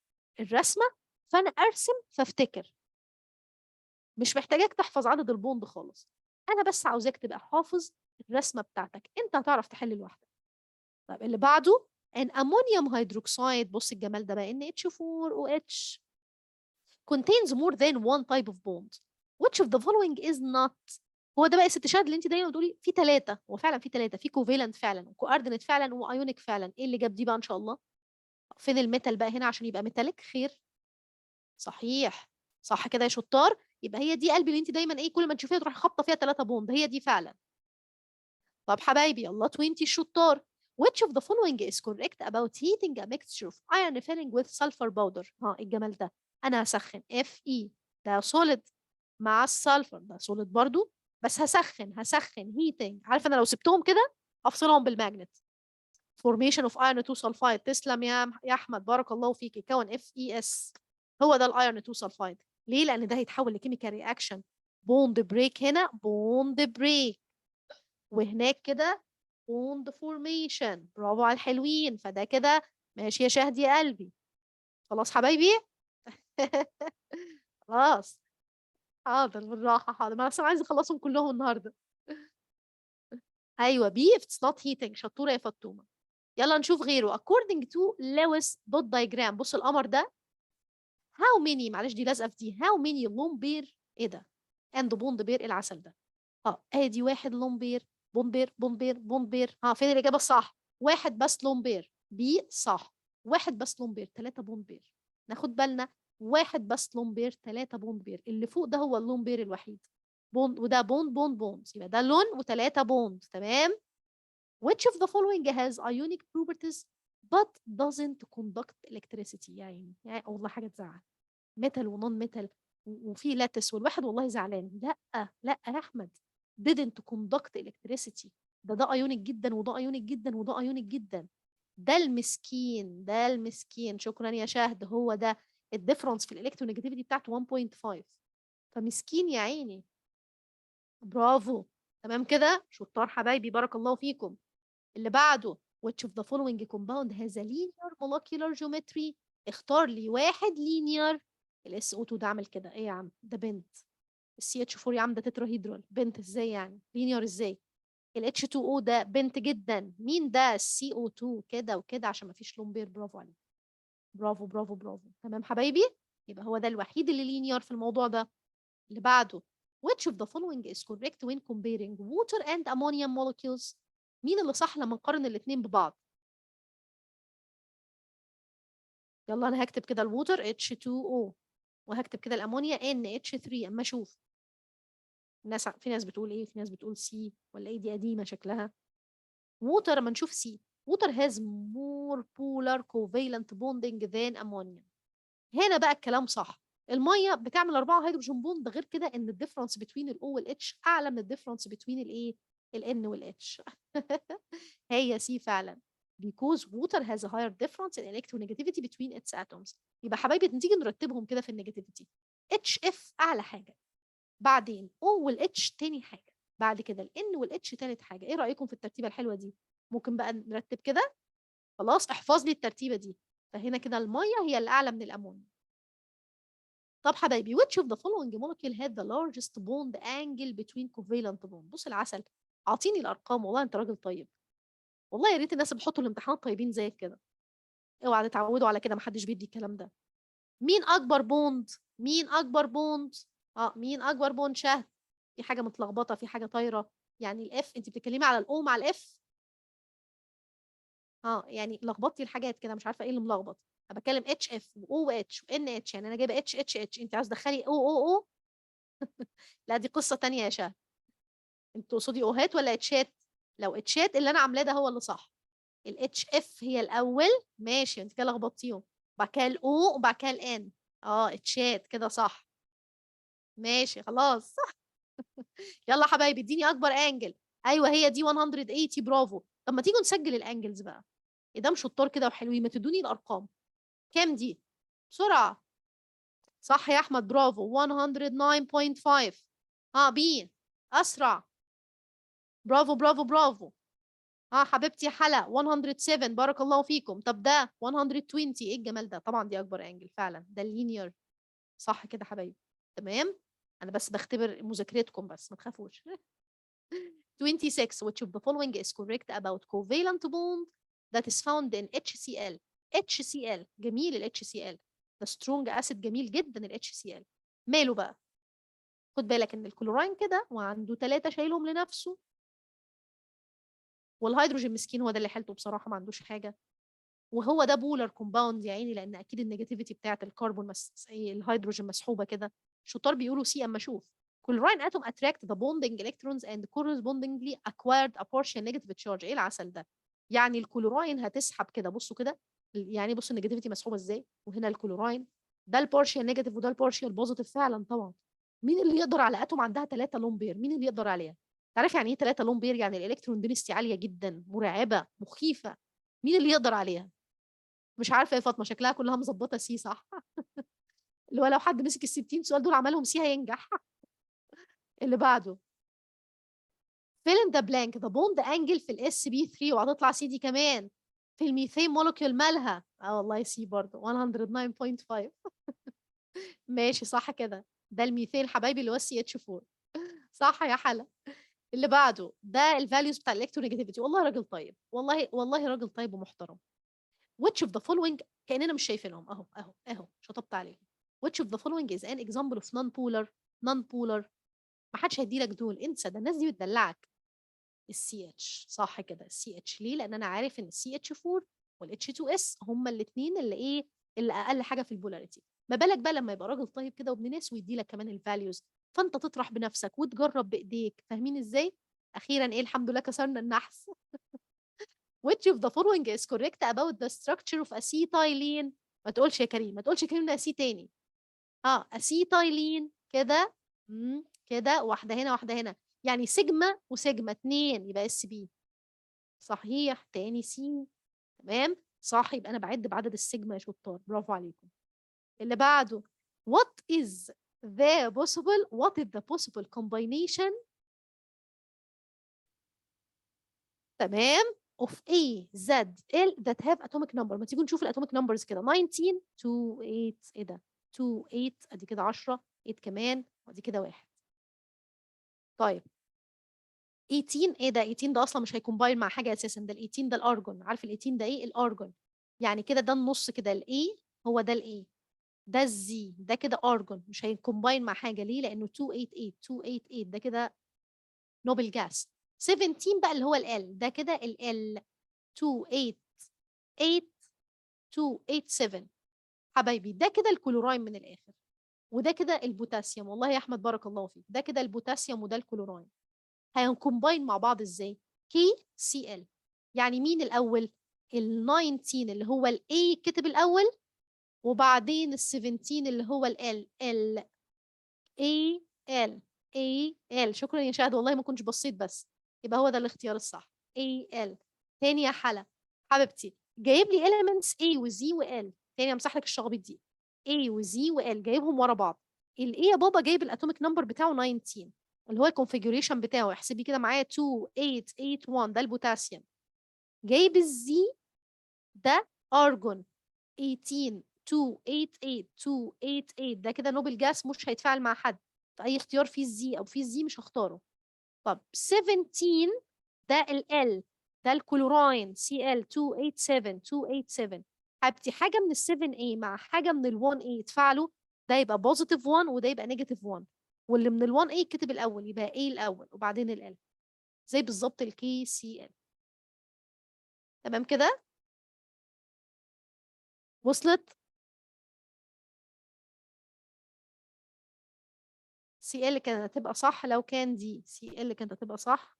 الرسمة، فأنا أرسم فافتكر. مش محتاجاك تحفظ عدد ال bond خالص، أنا بس عاوزاك تبقى حافظ الرسمة بتاعتك، أنت هتعرف تحل لوحدك. طيب اللي بعده، an ammonium hydroxide، بص الجمال ده بقى، NH4OH contains more than one type of bond، which of the following is not؟ هو ده بقى يا ست شهد اللي انت دايما بتقولي في ثلاثة. هو فعلا في ثلاثة، في covalent فعلا و coordinate فعلا و ionic فعلا. ايه اللي جاب دي بقى ان شاء الله؟ فين ال metal بقى هنا عشان يبقى metallic؟ خير، صحيح، صح كده يا شطار. يبقى هي دي قلبي اللي انت دايما ايه، كل ما تشوفيها تروحي خابطه فيها ثلاثة bond، هي دي فعلا. طب حبايبي يلا 20 الشطار، which of the following is correct about heating a mixture of iron filling with sulfur powder؟ ها، الجمال ده، انا هسخن Fe ده solid مع ال sulfur ده solid برضو، بس هسخن، هسخن heating. عارفه انا لو سبتهم كده افصلهم بال magnet، formation of iron 2 sulfide. تسلم يا احمد، بارك الله فيك. يكون FeS، هو ده ال iron 2 sulfide. ليه؟ لان ده هيتحول ل chemical reaction، bond break هنا، bond break، وهناك كده bond formation. برافو على الحلوين. فده كده ماشي يا شهد يا قلبي. خلاص حبايبي، خلاص، حاضر، بالراحه، حاضر، ما انا اصلا عايزه اخلصهم كلهم النهارده. ايوه، B if it's not heating. شطوره يا فطومه. يلا نشوف غيره. according to Lewis dot diagram، بص القمر ده، how many، معلش دي لازقه في دي، how many lone pair، ايه ده، and bond pair؟ العسل ده. ادي واحد lone pair، bond pair، bond pair، bond pair. ها، فين الاجابة الصح؟ واحد بس lone pair، B صح. واحد بس lone pair، ثلاثة bond pair. ناخد بالنا، واحد بس lone pair، ثلاثة bond pair. اللي فوق ده هو ال lone pair الوحيد، bond، وده bond bond bond، يبقى ده lone وثلاثة bond. تمام. which of the following has ionic properties but doesn't conduct electricity؟ يعني والله حاجة تزعل، metal و non metal وفي lattice، والواحد والله زعلان. لا لا يا احمد، didn't conduct electricity، ده ionic جدا وده ionic جدا وده ionic جدا. ده المسكين، ده المسكين. شكرا يا شهد. هو ده ال difference في ال electronegativity بتاعته 1.5، فمسكين يا عيني. برافو، تمام كده شطار حبايبي، بارك الله فيكم. اللي بعده، which of the following compound has a linear molecular geometry؟ اختار لي واحد linear. ال SO2 ده عامل كده، ايه يا عم ده؟ bent. ال CH4 يا عم ده tetrahedral، bent ازاي يعني؟ linear ازاي؟ ال H2O ده bent جدا. مين ده؟ ال CO2 كده وكده عشان ما فيش lone pair. برافو عليك، برافو برافو برافو. تمام حبايبي، يبقى هو ده الوحيد اللي linear في الموضوع ده. اللي بعده. Which of the following is correct when comparing water and ammonia molecules؟ مين اللي صح لما نقارن الاثنين ببعض؟ يلا انا هكتب كده ال water H2O وهكتب كده الامونيا NH3. اما اشوف الناس، في ناس بتقول ايه، في ناس بتقول C ولا ايه، دي قديمة شكلها. water اما نشوف C، water has more polar covalent bonding than ammonia. هنا بقى الكلام صح، المية بتعمل 4 hydrogen bond، غير كده ان ال difference بين ال O وال H اعلى من ال difference بين الايه، ال N وال H. هي C فعلا، because water has a higher difference in electronegativity between its atoms. يبقى حبايبي نيجي نرتبهم كده في ال negativity، HF اعلى حاجة، بعدين O وال H تاني حاجة، بعد كده ال N وال H تالت حاجة. ايه رايكم في الترتيبه الحلوة دي؟ ممكن بقى نرتب كده، خلاص احفظ لي الترتيبه دي. فهنا كده المية هي اللي اعلى من الامونيا. طب حبايبي which of the following molecule had the largest bond angle between covalent bond؟ بص العسل، اعطيني الارقام، والله انت راجل طيب، والله يا ريت الناس اللي بيحطوا الامتحانات طيبين زيك كده. اوعى تتعودوا على كده، محدش بيدي الكلام ده. مين اكبر bond؟ مين اكبر bond؟ مين اكبر bond؟ شهد، في حاجة متلخبطه، في حاجة طايره. يعني ال F، انت بتتكلمي على ال O مع ال F؟ يعني لخبطتي الحاجات كده، مش عارفه ايه اللي ملخبط. انا بتكلم HF و O و H و NH، يعني انا جايبه H H H، انت عاوز تدخلي O O O؟ لا دي قصة ثانية يا شهد. انت تقصدي O هات ولا H ات؟ لو H ات اللي انا عاملاه ده هو اللي صح. ال HF هي الاول، ماشي، انت كده لخبطتيهم، وبعد كده ال O وبعد كده ال N. H ات كده صح، ماشي خلاص. يلا حبايبي اديني اكبر angle. ايوه هي دي 180، برافو. طب ما تيجوا نسجل ال angles بقى، ايه ده شطار كده وحلوين، ما تدوني الارقام. كام دي؟ بسرعة. صح يا احمد، برافو، 109.5. B اسرع، برافو برافو برافو. حبيبتي حلا 107، بارك الله فيكم. طب ده 120، ايه الجمال ده؟ طبعا دي اكبر angle فعلا، ده ال linear، صح كده حبايبي؟ تمام، انا بس بختبر مذاكرتكم بس، ما تخافوش. 26 which of the following is correct about covalent bond that is found in HCl؟ HCl جميل، ال HCl ده strong acid، جميل جدا ال HCl. ماله بقى؟ خد بالك ان الكلوراين كده وعنده 3 شايلهم لنفسه، والهيدروجين مسكين هو ده اللي حالته بصراحة ما عندوش حاجة، وهو ده polar compound يا عيني، لان اكيد ال negativity بتاعه الكربون الهيدروجين مسحوبه كده. شطار بيقولوا C. اما اشوف chlorine atom attract the bonding electrons and correspondingly acquired a partial negative charge. ايه العسل ده؟ يعني الكلوراين هتسحب كده، بصوا كده، يعني بصوا ال negativity مسحوبه ازاي، وهنا الكلوراين ده ال partial negative وده ال partial positive فعلا. طبعا مين اللي يقدر على atom عندها 3 lone pair؟ مين اللي يقدر عليها؟ تعرف يعني ايه 3 lone pair؟ يعني ال electron density عالية جدا، مرعبة، مخيفة. مين اللي يقدر عليها؟ مش عارفه يا فاطمة، شكلها كلها مظبطه C صح؟ اللي هو لو حد مسك ال 60 سؤال دول عملهم C هينجح. اللي بعده fill in the blank the bond angle في ال sp3، وهتطلع C دي كمان. في ال methane molecule مالها؟ والله C برضه 109.5. ماشي صح كده، ده الميثين حبايبي اللي هو CH4. صح يا حلا. اللي بعده ده ال values بتاع ال electronegativity. والله راجل طيب، والله والله راجل طيب ومحترم. which of the following، كأننا مش شايفينهم، اهو اهو اهو شطبت عليهم. which of the following is an example of non-polar؟ non-polar ما حدش هيدي لك دول، انسى ده، الناس دي بتدلعك. ال CH صح كده، ال CH ليه؟ لان انا عارف ان ال CH4 وال H2S هما الاثنين اللي ايه، اللي اقل حاجة في ال polarity. ما بالك بقى لما يبقى راجل طيب كده وابن ناس ويدي لك كمان ال values، فانت تطرح بنفسك وتجرب بايديك. فاهمين ازاي؟ اخيرا ايه، الحمد لله كسرنا النحس. which of the following is correct about the structure of acetylene؟ ما تقولش يا كريم، ما تقولش يا كريم ده C تاني. اسيتايلين كده، كده، واحدة هنا واحدة هنا، يعني sigma و sigma 2 يبقى sp. صحيح، تاني C، تمام صح. يبقى انا بعد بعدد السيجما يا شطار، برافو عليكم. اللي بعده what is the possible combination، تمام، of A Z L that have atomic number. ما تيجوا نشوف ال atomic numbers كده، 19 2 8، ايه ده 2 8، ادي كده 10، 8 كمان، وادي كده 1. طيب 18، ايه ده 18 ده اصلا مش هي combine مع حاجة اساسا، ده ال 18 ده الارجون، عارف ال 18 ده ايه؟ الارجون، يعني كده ده النص كده ال A هو ده ال A، ده ال Z، ده كده ارجون، مش هي combine مع حاجة. ليه؟ لانه 288، 288 ده كده noble gas. 17 بقى اللي هو ال L، ده كده ال L 288، 287. حبايبي ده كده الكلوراين من الاخر، وده كده البوتاسيوم. والله يا احمد بارك الله فيك، ده كده البوتاسيوم وده ال chlorine، هي combine مع بعض ازاي؟ KCl. يعني مين الاول؟ ال 19 اللي هو ال A كتب الاول، وبعدين ال 17 اللي هو ال L. L A L A L. شكرا يا شهد، والله ما كنتش بصيت، بس يبقى هو ده الاختيار الصح، A L. تاني يا حلا حبيبتي، جايب لي elements A و Z و L. تاني امسح لك الشخابيط دي، A و Z و L جايبهم ورا بعض. ال A يا بابا جايب ال atomic number بتاعه 19 اللي هو ال configuration بتاعه، احسبي كده معايا 2 8 8 1، ده البوتاسيوم. جايب ال Z ده ارجون 18، 2 8 8، 2 8 8، ده كده noble gas مش هيتفاعل مع حد، فاي اختيار فيه ال Z او فيه ال Z مش هختاره. طب 17 ده ال L، ده ال chlorine Cl 287، 287. حبيبتي حاجة من ال 7A مع حاجة من ال 1A يتفاعلوا، ده يبقى positive 1 وده يبقى negative 1، واللي من ال 1A كتب الاول يبقى A الاول وبعدين ال L، زي بالظبط ال KCl. تمام كده؟ وصلت؟ Cl كانت هتبقى صح لو كان دي Cl كانت هتبقى صح،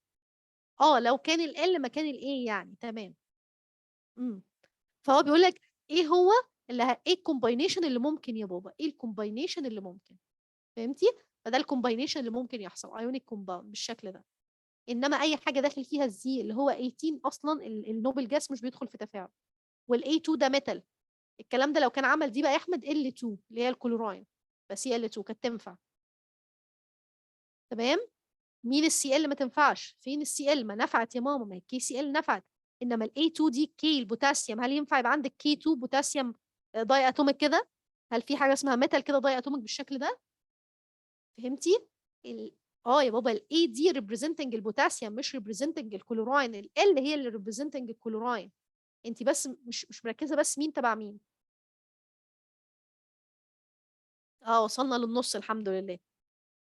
لو كان ال L مكان ال A يعني. تمام. فهو بيقول لك ايه هو اللي ايه ال combination اللي ممكن يا بابا، ايه ال combination اللي ممكن، فهمتي؟ فده ال combination اللي ممكن يحصل، ionic compound بالشكل ده. انما اي حاجة داخل فيها ال Z اللي هو 18 اصلا ال noble gas مش بيدخل في تفاعل، وال A 2 ده metal. الكلام ده لو كان عمل دي بقى يا احمد L 2 اللي هي الكلوراين، بس هي L 2 كانت تنفع. تمام؟ مين ال Cl ما تنفعش؟ فين ال Cl؟ ما نفعت يا ماما، ما هي ال KCl نفعت، انما ال A 2 دي K البوتاسيوم، هل ينفع يبقى عندك K 2 بوتاسيوم diatomic كده؟ هل في حاجة اسمها metal كده diatomic بالشكل ده؟ فهمتي؟ يا بابا ال A دي representing البوتاسيوم مش representing ال chlorine، ال L هي اللي representing ال chlorine. انت بس مش مركزه بس مين تبع مين. وصلنا للنص الحمد لله،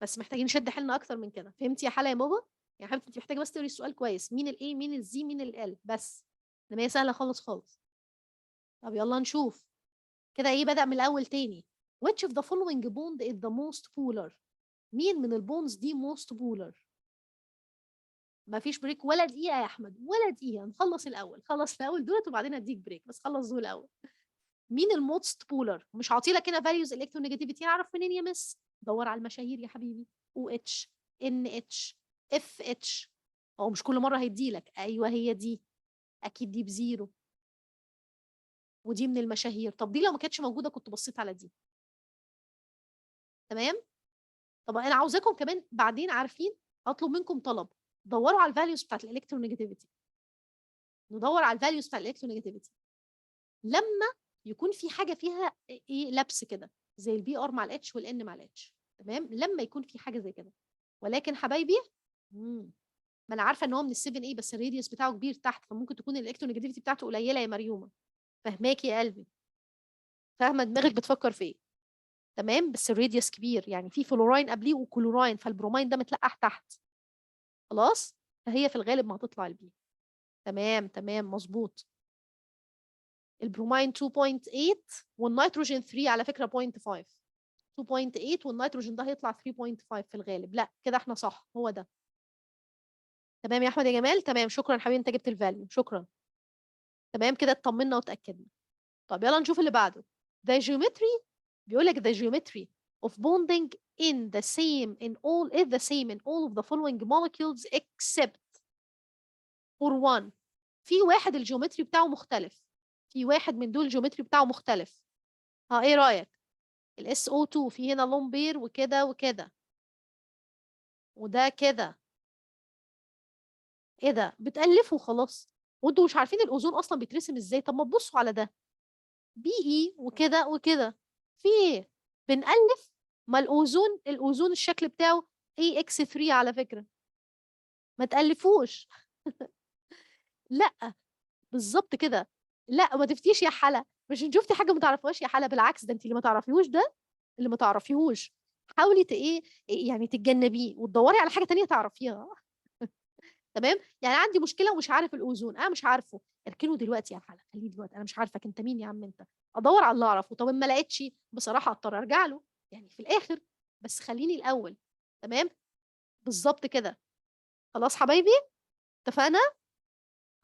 بس محتاجين نشد حيلنا اكتر من كده. فهمتي يا حلا يا بابا؟ يا حبيبتي انت محتاجه بس تقري السؤال كويس، مين ال A مين ال Z مين ال L بس، انما هي سهلة خالص خالص. طب يلا نشوف كده ايه، بدأ من الاول تاني. Which of the following bond is the most polar؟ مين من ال bonds دي most polar؟ مفيش break ولا دقيقة يا أحمد، ولا دقيقة، نخلص الأول، خلص الأول دولت وبعدين أديك break، بس خلص دول الأول. مين ال most polar؟ مش عاطيلك هنا values electronegativity، أعرف منين يا miss؟ دور على المشاهير يا حبيبي، OH، NH، FH، هو مش كل مرة هيديلك، أيوه هي دي، أكيد دي ب zero، ودي من المشاهير. طب دي لو ما كانتش موجودة كنت بصيت على دي. تمام؟ طب أنا عاوزاكم كمان بعدين، عارفين هطلب منكم طلب، دوروا على ال values بتاعت ال electronegativity. ندور على ال values بتاعت ال electronegativity لما يكون في حاجة فيها ايه لبس كده، زي ال Br مع ال H وال N مع ال H. تمام؟ لما يكون في حاجة زي كده. ولكن حبايبي ما انا عارفه ان هو من ال 7 A، بس ال radius بتاعه كبير تحت، فممكن تكون ال electronegativity بتاعته قليله يا مريومه. فاهماكي يا قلبي، فاهمه دماغك بتفكر في ايه. تمام؟ بس ال radius كبير، يعني في فلوراين قبليه و chlorine، فال bromine ده متلقح تحت. خلاص؟ فهي في الغالب ما هتطلع ال B. تمام تمام مظبوط. البروماين 2.8 والنيتروجين 3 على فكرة 0.5، 2.8 والنيتروجين ده هيطلع 3.5 في الغالب. لا كده احنا صح، هو ده. تمام يا احمد يا جمال؟ تمام، شكرا حبيبي، انت جبت ال value، شكرا. تمام كده اطمنا وتاكدنا. طب يلا نشوف اللي بعده. The geometry، بيقول لك the geometry of bonding in the same in all is the same in all of the following molecules except for one. في واحد ال geometry بتاعه مختلف، في واحد من دول ال geometry بتاعه مختلف. ها ايه رأيك؟ ال SO2 في هنا lone pair وكده وكده وده كده. ايه ده؟ بتألفوا خلاص وانتوا مش عارفين الاوزون اصلا بيترسم ازاي. طب ما تبصوا على ده Be وكده وكده، في ايه؟ بنألف. ما الاوزون الشكل بتاعه AX3 على فكرة، ما تألفوش. لا بالظبط كده، لا ما تفتيش يا حلا. مش إن شُفتِ حاجة ما تعرفيهاش يا حلا، بالعكس ده أنتِ اللي ما تعرفيهوش ده، اللي ما تعرفيهوش حاولي إيه، يعني تتجنبيه وتدوّري على حاجة تانية تعرفيها. تمام؟ يعني عندي مشكلة ومش عارف الأوزون، أنا مش عارفه، اركنه دلوقتي يا حلا، خلّيه دلوقتي، أنا مش عارفك أنت مين يا عم أنت، أدوّر على اللي أعرفه، طب إن ما لقيتش بصراحة أضطر أرجع له، يعني في الآخر، بس خلّيني الأول، تمام؟ بالضبط كده. خلاص حبايبي؟ اتفقنا؟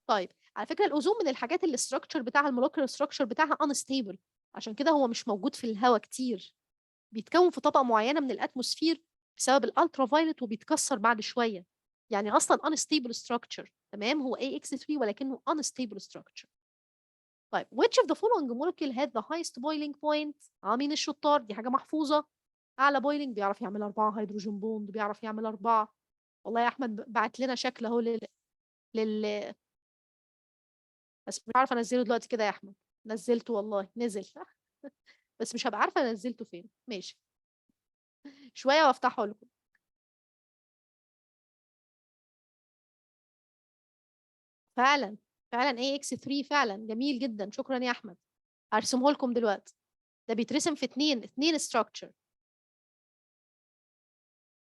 طيب، على فكرة الأوزون من الحاجات اللي الstructure بتاعها الmolecular structure بتاعها unstable، عشان كده هو مش موجود في الهوا كتير، بيتكوّن في طبقة معيّنة من الatmosphere بسبب الultraviolet وبيتكسر بعد شوية، يعني أصلًا unstable structure، تمام؟ هو AX3 ولكنه unstable structure. طيب which of the following molecule had the highest boiling point؟ مين الشطار؟ دي حاجة محفوظة. أعلى boiling بيعرف يعمل 4 hydrogen bond، بيعرف يعمل 4. والله يا أحمد بعت لنا شكل أهو لل بس مش عارفة أنزّله دلوقتي كده يا أحمد، نزّلته والله نزل بس مش هابقى عارفة نزّلته فين، ماشي. شوية وأفتحه لكم. فعلًا، فعلًا AX3 فعلًا، جميل جدًا، شكرًا يا أحمد. هارسمه لكم دلوقتي. ده بيترسم في 2 structure.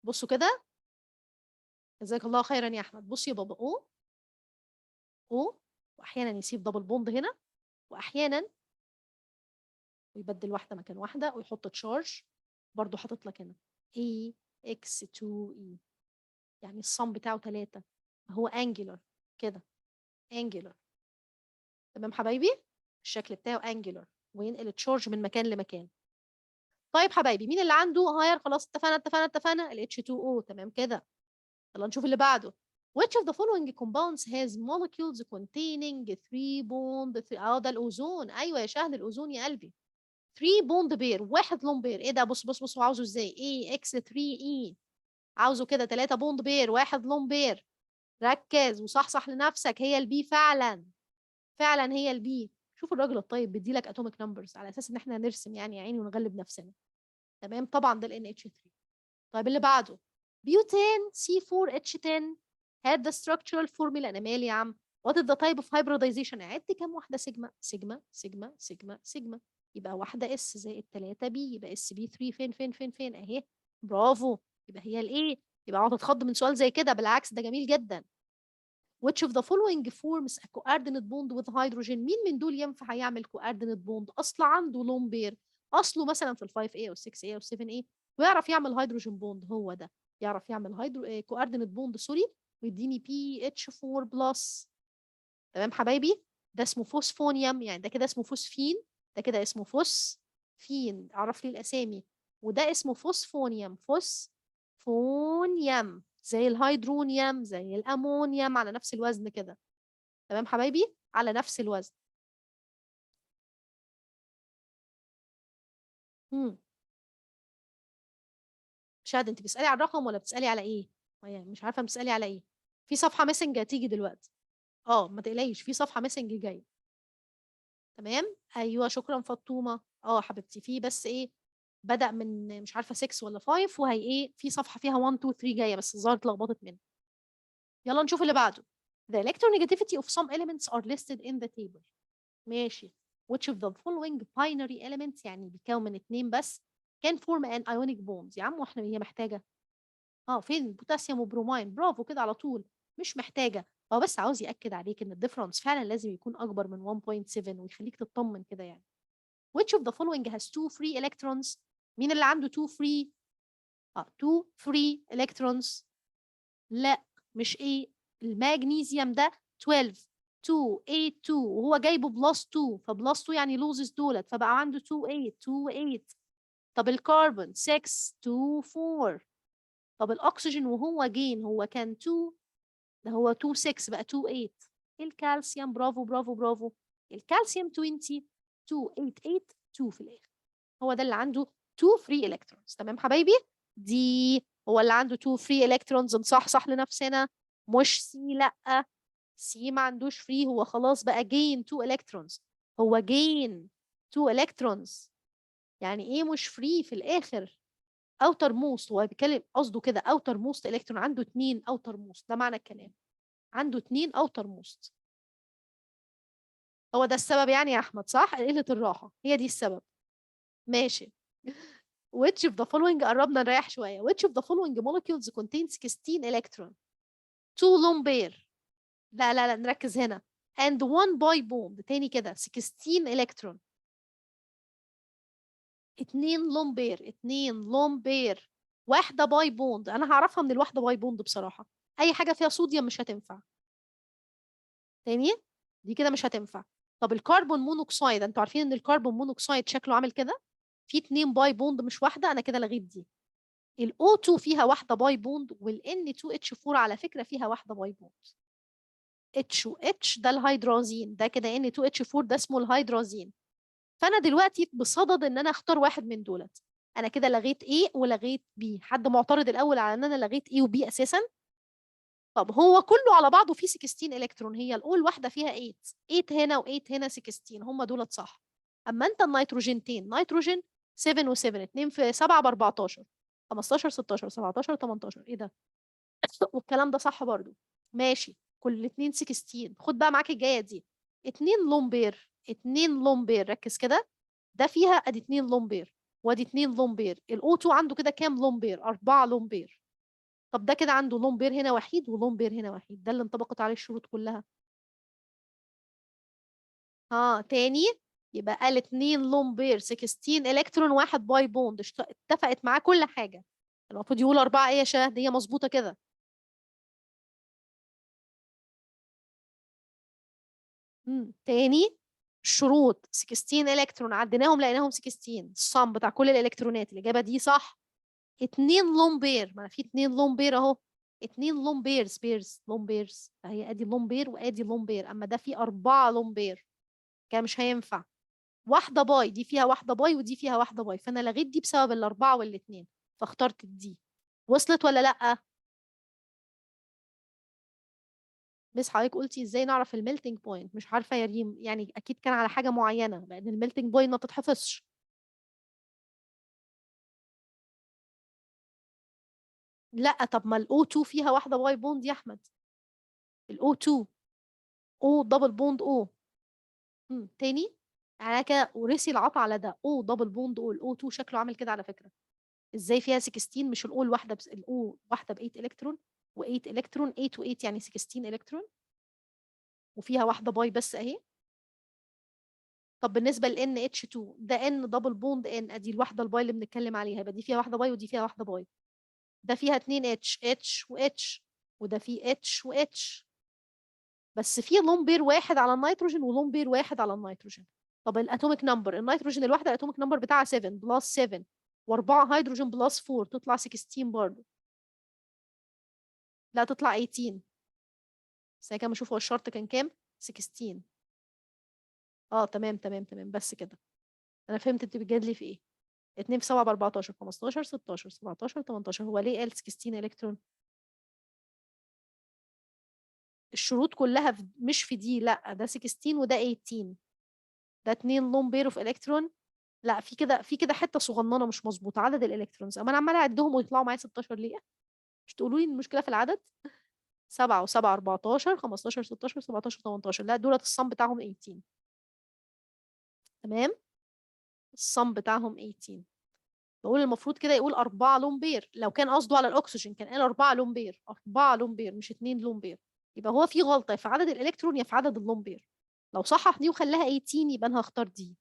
بصوا كده. جزاك الله خيرًا يا أحمد. بُص يا بابا O O وأحيانًا يسيب double bond هنا، وأحيانًا ويبدل واحدة مكان واحدة ويحط charge برضه حاطط لك هنا AX2E، يعني الsum بتاعه 3، هو angular كده، angular. تمام حبايبي؟ الشكل بتاعه angular وينقل الcharge من مكان لمكان. طيب حبايبي مين اللي عنده higher؟ خلاص اتفقنا، اتفقنا، اتفقنا الH2O، تمام كده. يلا نشوف اللي بعده. Which of the following compounds has molecules containing 3 bond 3؟ ده الأوزون، أيوه يا شهد الأوزون يا قلبي. 3 bond pair، 1 lone pair. إيه ده؟ بُص، بُص، بُص هو عاوزه إزاي؟ AX3E، عاوزه كده 3 bond pair، 1 lone pair. ركز وصحصح لنفسك، هي الB فعلًا، فعلًا هي الB. شوف الراجل الطيب بيدّي لك atomic numbers على أساس إن إحنا نرسم يعني يا عيني ونغلب نفسنا. تمام؟ طبعًا ده الNH3. طيب اللي بعده butane C4H10 had the structural formula. أنا مالي يا عم؟ What is the type of hybridization؟ عد كام واحدة sigma؟ sigma، sigma، sigma، sigma، يبقى واحدة S زائد 3 P، يبقى SP3 فين فين فين فين؟ أهي، برافو، يبقى هي الA. يبقى اقعد اتخض من سؤال زي كده، بالعكس ده جميل جدًا. Which of the following forms a coordinate bond with hydrogen؟ مين من دول ينفع يعمل coordinate bond؟ أصل عنده lone pair، أصله مثلًا في ال5A أو ال6A أو ال7A ويعرف يعمل hydrogen bond، هو ده يعرف يعمل coordinate bond sorry، ويديني PH4 plus. تمام حبايبي؟ ده اسمه phosphonium، يعني ده كده اسمه فوسفين، ده كده اسمه فوسفين، اعرف لي الأسامي، وده اسمه phosphonium، phosphonium زي ال hydronium زي الأمونيوم، على نفس الوزن كده. تمام حبايبي؟ على نفس الوزن. شهد انت بتسألي على الرقم ولا بتسألي على ايه؟ يعني مش عارفة بتسألي على ايه. في صفحة missing هتيجي دلوقتي. ما تقلقيش، في صفحة missing جاية. تمام؟ أيوه شكرًا فطومة. حبيبتي، في بس إيه، بدأ من مش عارفة 6 ولا 5 وهي إيه، في صفحة فيها 1 2 3 جاية، بس الظاهر اتلخبطت منها. يلا نشوف اللي بعده. The electronegativity of some elements are listed in the table. ماشي. Which of the following binary elements، يعني بيتكون من 2 بس، can form an ionic bond؟ يا عم واحنا هي محتاجة؟ فين بوتاسيوم وبرومين؟ برافو كده على طول، مش محتاجة. هو بس عاوز يأكد عليك إن ال difference فعلًا لازم يكون أكبر من 1.7 ويخليك تطمن كده يعني. Which of the following has 2 free electrons؟ مين اللي عنده 2 free؟ 2 free electrons. لا مش A، المغنيسيوم ده 12 2 8 2 وهو جايبه plus 2، ف plus 2 يعني loses دولت، فبقى عنده 2 8 2 8. طب الكربون 6 2 4. طب الاكسجين وهو gain هو كان 2، ده هو 2 6 بقى 2 8. الكالسيوم برافو برافو برافو، الكالسيوم 20 2 8 8 2 في الاخر، هو ده اللي عنده 2 free electrons. تمام حبايبي؟ دي هو اللي عنده 2 free electrons. نصحصح لنفسنا، مش C، لا C ما عندوش free، هو خلاص بقى gain 2 electrons، هو gain 2 electrons. يعني ايه مش free في الاخر؟ outermost، هو بيتكلم قصده كده outermost electron، عنده 2 outermost، ده معنى الكلام، عنده 2 outermost. هو ده السبب يعني يا احمد، صح؟ قلة الراحة هي دي السبب. ماشي. which of the following، قربنا نريح شوية. which of the following molecules contain 16 electron، 2 lone pair، لا لا لا نركز هنا، and 1 pi bond. تاني كده 16 electron، 2 lone pair، 2 lone pair، واحدة pi bond. أنا هعرفها من الواحدة pi bond بصراحة، أي حاجة فيها صوديوم مش هتنفع. تاني دي كده مش هتنفع. طب ال carbon monoxide، انتوا عارفين ان ال carbon monoxide شكله عامل كده، في 2 pi bond مش واحدة، أنا كده لغيت دي. ال O2 فيها واحدة pi bond، وال N2H4 على فكرة فيها واحدة pi bond. H و H ده الهيدرازين، ده كده N2H4 ده اسمه الهيدرازين. فأنا دلوقتي بصدد إن أنا أختار واحد من دولت. أنا كده لغيت A ولغيت B. حد معترض الأول على إن أنا لغيت A و B أساساً؟ طب هو كله على بعضه فيه 16 إلكترون، هي ال O الواحدة فيها 8، 8 هنا و8 هنا 16، هم دولت صح. أما أنت النيتروجينتين، نيتروجين 7 و7، 2 في 7 ب 14، 15 16 17 18، إيه ده؟ والكلام ده صح برضو. ماشي، كل 2 16. خد بقى معاك الجاية دي، 2 lone pair، 2 lone pair، ركز كده، ده فيها ادي 2 lone pair وادي 2 lone pair. ال O 2 عنده كده كام lone pair؟ 4 lone pair. طب ده كده عنده lone pair هنا وحيد و lone pair هنا وحيد، ده اللي انطبقت عليه الشروط كلها. ها تاني، يبقى قال 2 lone pair 16 الكترون 1 pi bond، اتفقت معاه كل حاجة. المفروض يقول 4 ايه يا شهد؟ هي مظبوطة كده. تاني الشروط 16 الكترون عديناهم لقيناهم 16، ال sum بتاع كل الالكترونات، الاجابة دي صح. 2 lone pair، ما في 2 lone pair اهو، 2 lone pairs، pairs lone pairs، فهي ادي lone pair وادي lone pair، اما ده في 4 lone pair كده مش هينفع. واحدة pi، دي فيها واحدة pi ودي فيها واحدة pi، فانا لغيت دي بسبب الاربعة والاثنين، فاخترت دي. وصلت ولا لا؟ بس حضرتك قلتي ازاي نعرف ال melting point؟ مش عارفه يا ريم، يعني اكيد كان على حاجة معينة، لان ال melting point ما بتتحفظش. لا طب ما ال O 2 فيها واحدة pi bond يا احمد، ال O 2 O double bond O. تاني على كده ورسي العطا على ده، O double bond O، ال O 2 شكله عامل كده على فكرة. ازاي فيها 16؟ مش ال O الواحدة بس، ال O واحدة ب 8 الكترون و8 الكترون، 8 و8 يعني 16 الكترون، وفيها واحدة pi بس اهي. طب بالنسبة ل NH2 ده N double bond N، ادي الواحدة ال pi اللي بنتكلم عليها، يبقى دي فيها واحدة pi ودي فيها واحدة pi. ده فيها 2 H، H و H، وده فيه H و H، بس فيه lone pair واحد على النيتروجين و lone pair واحد على النيتروجين. طب ال atomic number، النيتروجين الواحدة ال atomic number بتاعها 7 plus 7 و4 هيدروجين plus 4 تطلع 16 برضه، لا تطلع 18. بس انا كده بشوف هو الشرط كان كام؟ 16. تمام تمام تمام، بس كده انا فهمت انت بتجادلي في ايه. 2 في 7 ب 14، 15 16 17 18. هو ليه قال 16 الكترون؟ الشروط كلها في، مش في دي، لا ده 16 وده 18، ده 2 lone pair of electron. لا في كده، في كده حتة صغننه مش مظبوطة عدد ال electrons. اما انا عماله اعدهم ويطلعوا معايا 16 ليه؟ مش تقولوا لي المشكلة في العدد؟ 7 و7 14، 15 16 17 18، لا دولت ال sum بتاعهم 18. تمام، ال sum بتاعهم 18. بقول المفروض كده يقول 4 lone pair، لو كان قصده على الاكسجين كان قال 4 lone pair، 4 lone pair مش 2 lone pair. يبقى هو في غلطه في عدد الالكترون يا في عدد ال lone pair. لو صحح دي وخلاها 18 يبقى انا هختار دي،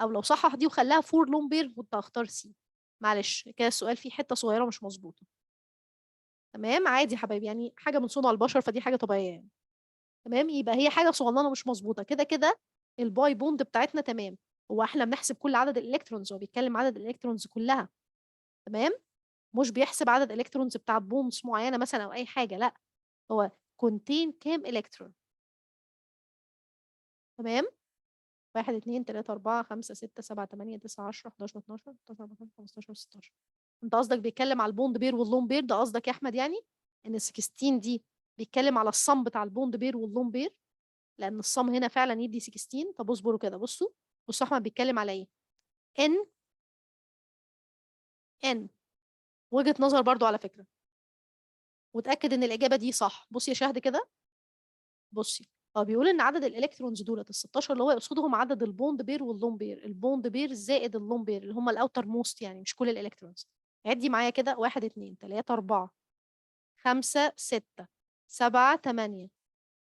او لو صحح دي وخلاها 4 lone pair كنت هختار C. معلش كده السؤال فيه حتة صغيرة مش مظبوطة. تمام، عادي يا حبايبي، يعني حاجة من صنع البشر فدي حاجة طبيعية يعني. تمام، يبقى هي حاجة صغننه مش مظبوطة. كده كده ال pi bond بتاعتنا تمام، هو احنا بنحسب كل عدد ال electrons، هو بيتكلم عدد ال electrons كلها. تمام، مش بيحسب عدد electrons بتاعت bonds معينة مثلا او اي حاجة، لا هو contain كام الكترون. تمام، 1 2 3 4 5 6 7 8 9 10 11 12 13 14 15 16. انت قصدك بيتكلم على ال bond pair وال lone pair؟ ده قصدك يا احمد يعني ان ال 16 دي بيتكلم على ال sum بتاع ال bond pair وال lone pair، لان ال sum هنا فعلا يدي 16. طب اصبروا كده، بصوا بصوا احمد بيتكلم على ايه؟ N N وجهة نظر برضو على فكرة، وتأكد ان الإجابة دي صح. بصي يا شهد كده، بصي هو بيقول ان عدد ال electrons دولت ال 16 اللي هو يقصدهم عدد ال bond pair وال lone pair، ال bond pair زائد ال lone pair اللي هم ال outermost، يعني مش كل ال electrons. عدي معايا كده: 1، 2، 3، 4، 5، 6، 7، 8،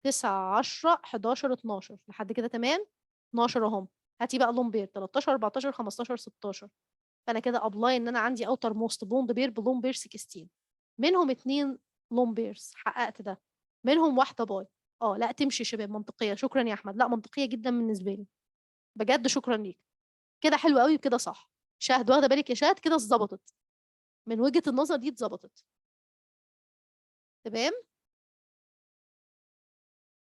9، 10، 11، 12. لحد كده تمام؟ 12 اهم. هاتي بقى lone pair: 13، 14، 15، 16. فانا كده apply ان انا عندي outermost bond pair ب lone pair 16، منهم اثنين lone pairs، حققت ده، منهم واحدة pi. اه لا، تمشي يا شباب، منطقيه. شكرا يا احمد. لا، منطقية جدا بالنسبة لي بجد، شكرا ليك. كده حلو قوي وكده صح. شاهد، واخده بالك يا شاهد؟ كده اتظبطت من وجهه النظر دي، اتظبطت. تمام،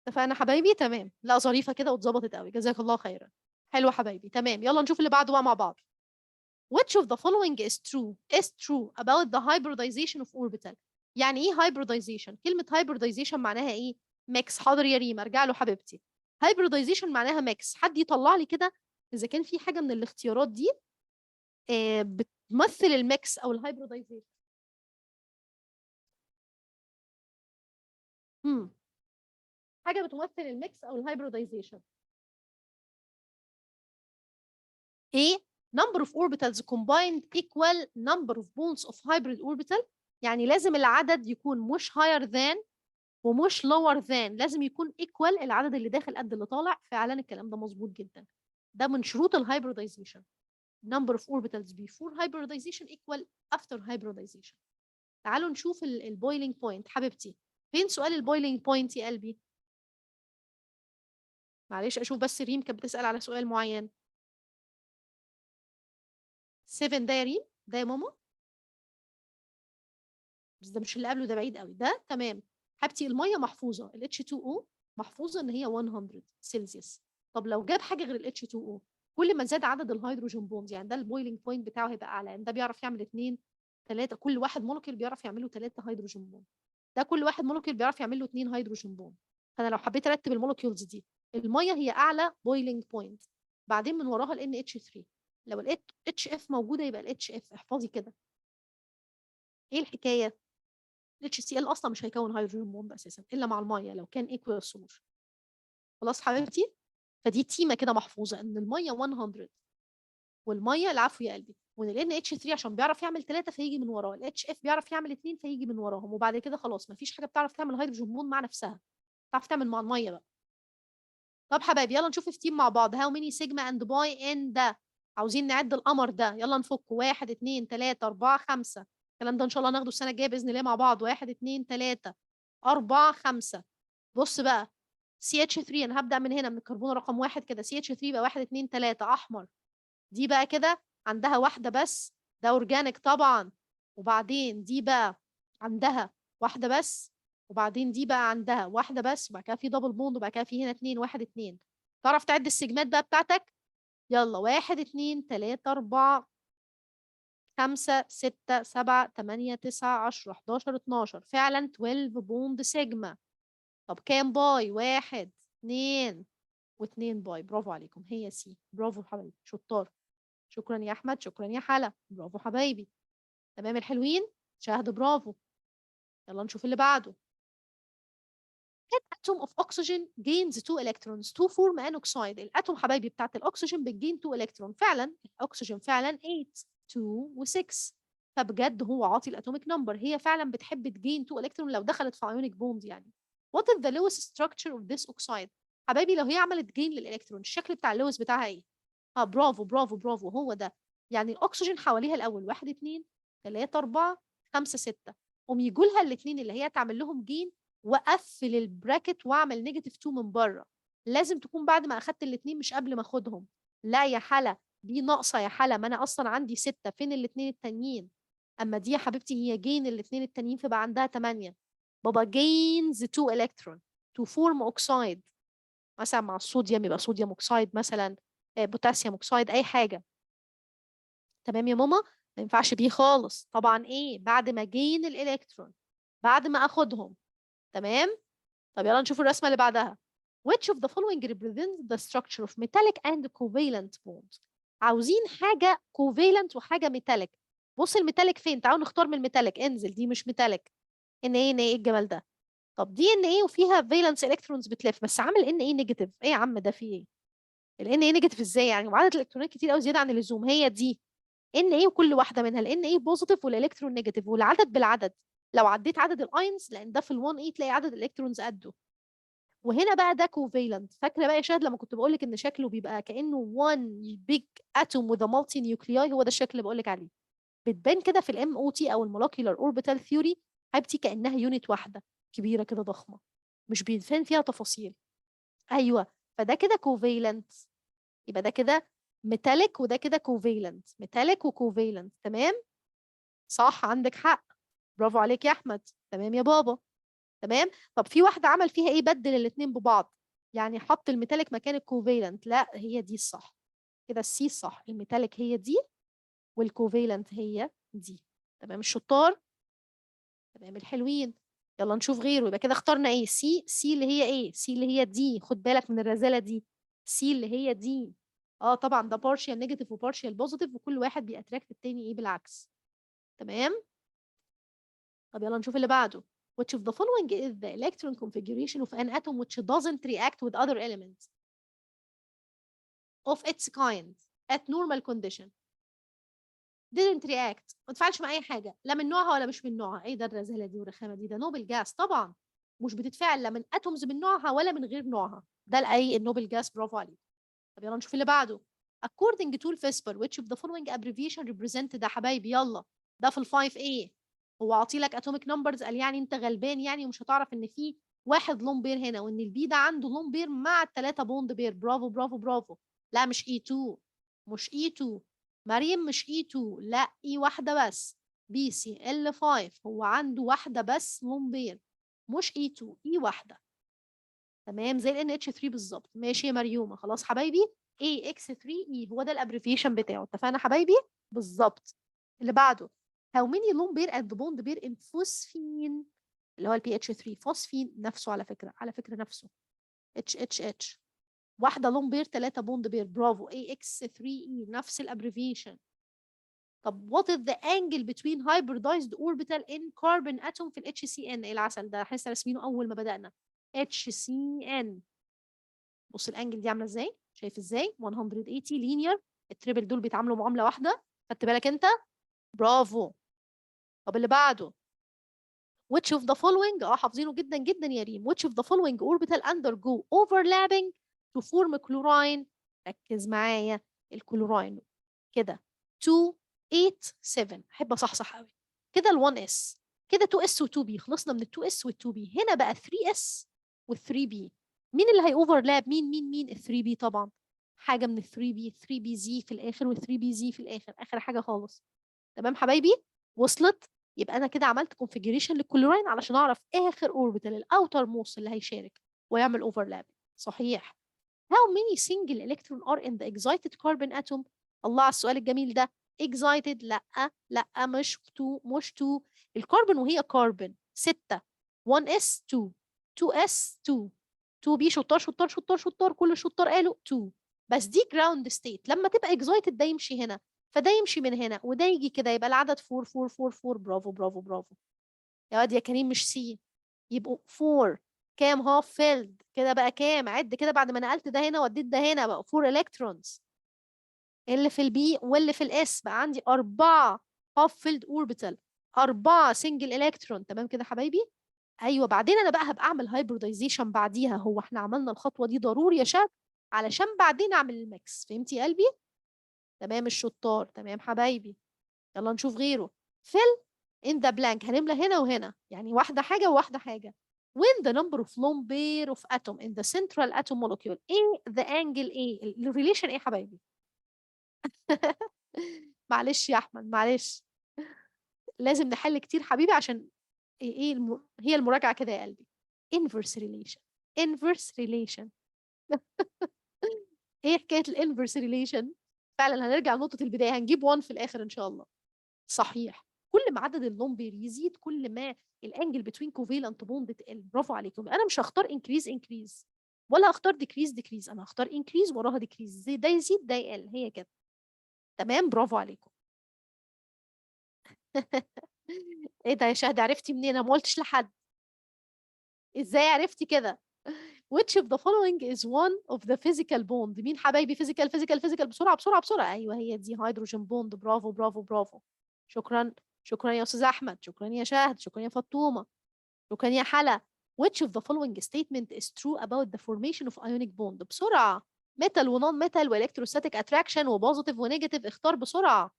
اتفقنا حبايبي؟ تمام. لا، ظريفة كده واتظبطت قوي، جزاك الله خيرا. حلوة حبايبي، تمام. يلا نشوف اللي بعده بقى مع بعض. Which of the following is true about the hybridization of orbital؟ يعني ايه hybridization؟ كلمة hybridization معناها ايه؟ mix. حاضر يا ريم، ارجع له حبيبتي. hybridization معناها mix. حد يطلع لي كده اذا كان في حاجة من الاختيارات دي بتمثل ال mix او ال hybridization. حاجة بتمثل ال mix او ال hybridization ايه؟ number of orbitals combined equal number of bonds of hybrid orbital. يعني لازم العدد يكون مش higher than ومش lower than، لازم يكون equal، العدد اللي داخل قد اللي طالع. فعلا الكلام ده مظبوط جدا، ده من شروط ال hybridization. number of orbitals before hybridization equal after hybridization. تعالوا نشوف ال boiling point. حبيبتي، فين سؤال ال boiling point يا قلبي؟ معلش اشوف بس، ريم كانت بتسأل على سؤال معين. 7 ده يا ريم؟ ده يا ماما؟ بس ده مش اللي قبله، ده بعيد قوي ده. تمام حبيبتي، المية محفوظه، ال H2O محفوظة ان هي 100 سلسيوس. طب لو جاب حاجة غير ال H2O؟ كل ما زاد عدد ال hydrogen bonds، يعني ده ال boiling point بتاعه هيبقى اعلى، يعني ده بيعرف يعمل 2، 3، كل واحد molecule بيعرف يعمل له 3 hydrogen bond. ده كل واحد molecule بيعرف يعمل له 2 hydrogen bond. فانا لو حبيت ارتب ال molecules دي، المية هي اعلى boiling point، بعدين من وراها ال NH3. لو ال HF موجودة يبقى ال HF. احفظي كده. ايه الحكايه؟ ال HCl اصلا مش هيكون hydrogen bond اساسا الا مع المية لو كان aqueous solution. خلاص حبيبتي، فدي تيمة كده محفوظة ان المية 100 والميه، العفو يا قلبي، وان ال NH3 عشان بيعرف يعمل 3 فيجي من وراه، ال HF بيعرف يعمل 2 فيجي من وراهم، وبعد كده خلاص مفيش حاجة بتعرف تعمل hydrogen bond مع نفسها، بتعرف تعمل مع المية بقى. طب حبايبي، يلا نشوف 15 مع بعض. how many sigma and pi in ده؟ عاوزين نعد القمر ده. يلا نفك: 1، 2، 3، 4، 5. الكلام ده ان شاء الله ناخده السنة الجاية باذن الله مع بعض. 1، 2، 3، 4، 5. بص بقى، CH3، انا هبدا من هنا من الكربون رقم 1 كده. CH3 بقى 1، 2، 3 احمر. دي بقى كده عندها واحدة بس، ده organic طبعا. وبعدين دي بقى عندها واحدة بس، وبعدين دي بقى عندها واحدة بس، وبعد كده في double bond، وبعد كده في هنا 2، 1، 2. تعرف تعد السيجمات بقى بتاعتك؟ يلا: 1، 2، 3، 4، 5، 6، 7، 8، 9، 10، 11، 12. فعلا 12 bond sigma. طب كام pi؟ واحد، اتنين، واتنين pi. برافو عليكم، هي C. برافو حبايبي، شطار. شكرا يا احمد، شكرا يا حلا، برافو حبايبي. تمام الحلوين، شاهدوا، برافو. يلا نشوف اللي بعده. An atom of oxygen gains 2 electrons to form an oxide. ال atom حبايبي بتاعت الاكسجين بت gain 2 الكترون. فعلا الاكسجين فعلا 8، 2 و6، فبجد هو عاطي ال atomic number. هي فعلا بتحب ت gain 2 الكترون لو دخلت في ionic bond. يعني what is the Lewis structure of this oxide؟ حبايبي، لو هي عملت gain للالكترون، الشكل بتاع اللويس بتاعها ايه؟ اه برافو برافو برافو، هو ده. يعني الاكسجين حواليها الاول 1، 2، 3، 4، 5، 6، قوم يجوا لها الاثنين اللي هي تعمل لهم gain، واقفل ال bracket واعمل negative 2 من بره. لازم تكون بعد ما اخدت الاثنين مش قبل ما اخدهم. لا يا حلا، دي ناقصه يا حلا، ما انا اصلا عندي 6، فين الاثنين التانيين؟ اما دي يا حبيبتي هي gain الاثنين التانيين فبقى عندها 8. بابا gains 2 electron to form oxide، مثلا مع الصوديوم يبقى sodium oxide مثلا، potassium oxide، اي حاجه. تمام يا ماما؟ ما ينفعش بيه خالص طبعا. ايه؟ بعد ما gain الالكترون، بعد ما اخدهم. تمام. طب يلا نشوف الرسمة اللي بعدها. which of the following represents the structure of metallic and covalent bond؟ عاوزين حاجة covalent وحاجه metallic. بص، ال metallic فين؟ تعالوا نختار من ال metallic. انزل، دي مش metallic. ان ايه ان ايه الجمال ده؟ طب دي Na وفيها valence electrons بتلف، بس عامل Na negative. ايه يا عم ده في ايه؟ ال Na negative ازاي يعني؟ وعدد الالكترونات كتير قوي زيادة عن اللزوم. هي دي Na وكل واحدة منها ال Na positive والالكترون negative، والعدد بالعدد. لو عديت عدد ال ions، لان ده في ال 1 a تلاقي عدد ال electrons قده. وهنا بقى ده covalent. فاكره بقى يا شهد لما كنت بقول لك ان شكله بيبقى كانه 1 big atom with a multi nuclei؟ هو ده الشكل اللي بقول لك عليه. بتبان كده في ال MOT او ال molecular orbital theory حبيبتي، كانها unit واحدة كبيرة كده ضخمة، مش بيتفهم فيها تفاصيل. ايوه، فده كده covalent، يبقى ده كده metallic وده كده covalent، metallic و covalent. تمام، صح، عندك حق، برافو عليك يا احمد. تمام يا بابا، تمام. طب في واحدة عمل فيها ايه؟ بدل الاثنين ببعض، يعني حط ال metallic مكان ال covalent. لا، هي دي الصح كده، ال C صح، ال metallic هي دي وال covalent هي دي. تمام الشطار، تمام الحلوين. يلا نشوف غيره. يبقى كده اخترنا ايه؟ C. C اللي هي ايه؟ C اللي هي D. خد بالك من الرزاله دي، C اللي هي D. طبعا ده partial negative و partial positive، وكل واحد بي attract التاني ايه؟ بالعكس. تمام. طب يلا نشوف اللي بعده. which of the following is the electron configuration of an atom which doesn't react with other elements of its kind at normal condition؟ didn't react، ما تفعلش مع اي حاجة، لا من نوعها ولا مش من نوعها. ايه ده الرزاله دي والرخامه دي؟ ده noble gas طبعا، مش بتتفاعل لا من atoms من نوعها ولا من غير نوعها. ده الاي؟ ال noble gas. برافو عليك. طب يلا نشوف اللي بعده. according to ال VSEPR، which of the following abbreviation represent ده حبايبي؟ يلا، ده في ال 5A. هو عاطي لك atomic numbers، قال يعني انت غلبان يعني ومش هتعرف ان في واحد lone pair هنا، وان ال B ده عنده lone pair مع الثلاثة bond pair. برافو برافو برافو. لا، مش E 2، مش E 2 مريم، مش E 2، لا، E واحدة بس. PCl 5 هو عنده واحدة بس lone pair، مش E 2، E واحده. تمام، زي ال NH 3 بالظبط. ماشي يا مريومه. خلاص حبايبي، AX 3 E هو ده ال abbreviation بتاعه. اتفقنا حبايبي؟ بالظبط. اللي بعده، how many lone pair and bond pair in phosphine اللي هو ال PH 3؟ فوسفين نفسه على فكره، على فكرة نفسه. H H H، واحدة lone pair، ثلاثة bond pair. برافو، AX 3 E نفس ال abbreviation. طب what is the angle between hybridized orbital in carbon atom في ال HCN؟ ايه العسل ده؟ احنا لسه راسمينه اول ما بدأنا. HCN، بص ال angle دي عامله ازاي، شايف ازاي؟ 180 linear. ال triple دول بيتعاملوا معاملة واحده، خدت بالك انت؟ برافو. طب اللي بعده، which of the following، حافظينه جدا جدا يا ريم. which of the following orbital undergo overlapping to form chlorine؟ ركز معايا، الكلوراين كده 2 8 7. احب اصحصح قوي كده. ال 1 s كده 2 s و 2 p، خلصنا من ال 2 s وال 2 p. هنا بقى 3 s وال 3 p. مين اللي هي overlap؟ مين مين مين؟ ال 3 p طبعا، حاجة من ال 3 p. 3 p z في الاخر وال 3 p z في الاخر، اخر حاجة خالص. تمام حبايبي، وصلت؟ يبقى انا كده عملت configuration لل chlorine علشان اعرف اخر orbital، ال outermost اللي هيشارك ويعمل overlap. صحيح. how many single electron are in the excited carbon atom؟ الله على السؤال الجميل ده. excited، لا لا، مش 2، مش 2. الكربون وهي كربون 6، 1 s 2، 2 s 2، 2 p. شطار شطار شطار شطار، كل الشطار قالوا 2. بس دي ground state، لما تبقى excited ده يمشي هنا، فده يمشي من هنا وده يجي كده، يبقى العدد 4 4 4 4. برافو برافو برافو يا واد يا كريم. مش C، يبقوا 4. كام half filled كده بقى؟ كام؟ عد كده، بعد ما نقلت ده هنا وديت ده هنا بقى 4 electrons اللي في ال P واللي في ال S، بقى عندي أربعة half filled orbital، أربعة single electron. تمام كده حبايبي؟ أيوه. بعدين أنا بقى هبقى أعمل hybridization بعديها. هو احنا عملنا الخطوة دي ضروري يا شباب علشان بعدين أعمل ال mix. فهمتي يا قلبي؟ تمام الشطار، تمام حبايبي. يلا نشوف غيره. fill in the blank، هنملى هنا وهنا، يعني واحدة حاجة وواحدة حاجة. when the number of lone pair of atom in the central atom molecule A، the angle A، ال relation ايه حبايبي؟ معلش يا احمد، معلش، لازم نحل كتير حبيبي عشان ايه هي المراجعة كده يا قلبي. inverse relation، inverse relation. ايه حكاية ال inverse relation؟ فعلا هنرجع لنقطة البداية، هنجيب 1 في الآخر إن شاء الله. صحيح، كل ما عدد ال lone pair يزيد كل ما ال angle between covalent bond تقل. برافو عليكم. انا مش هختار increase increase ولا هختار decrease decrease، انا هختار increase وراها decrease، ده يزيد ده يقل، هي كده. تمام، برافو عليكم. ايه ده يا شهد، عرفتي منين؟ انا ما قلتش لحد. ازاي عرفتي كده؟ which of the following is one of the physical bond؟ مين حبايبي physical physical physical؟ بسرعة بسرعة بسرعة. ايوه هي دي hydrogen bond. برافو برافو برافو. شكرا شكرا يا استاذ احمد، شكرا يا شاهد، شكرا يا فطومه، شكرا يا حلا. which of the following statement is true about the formation of ionic bond؟ بسرعة. metal و non metal و electrostatic attraction و positive و negative، اختار بسرعة.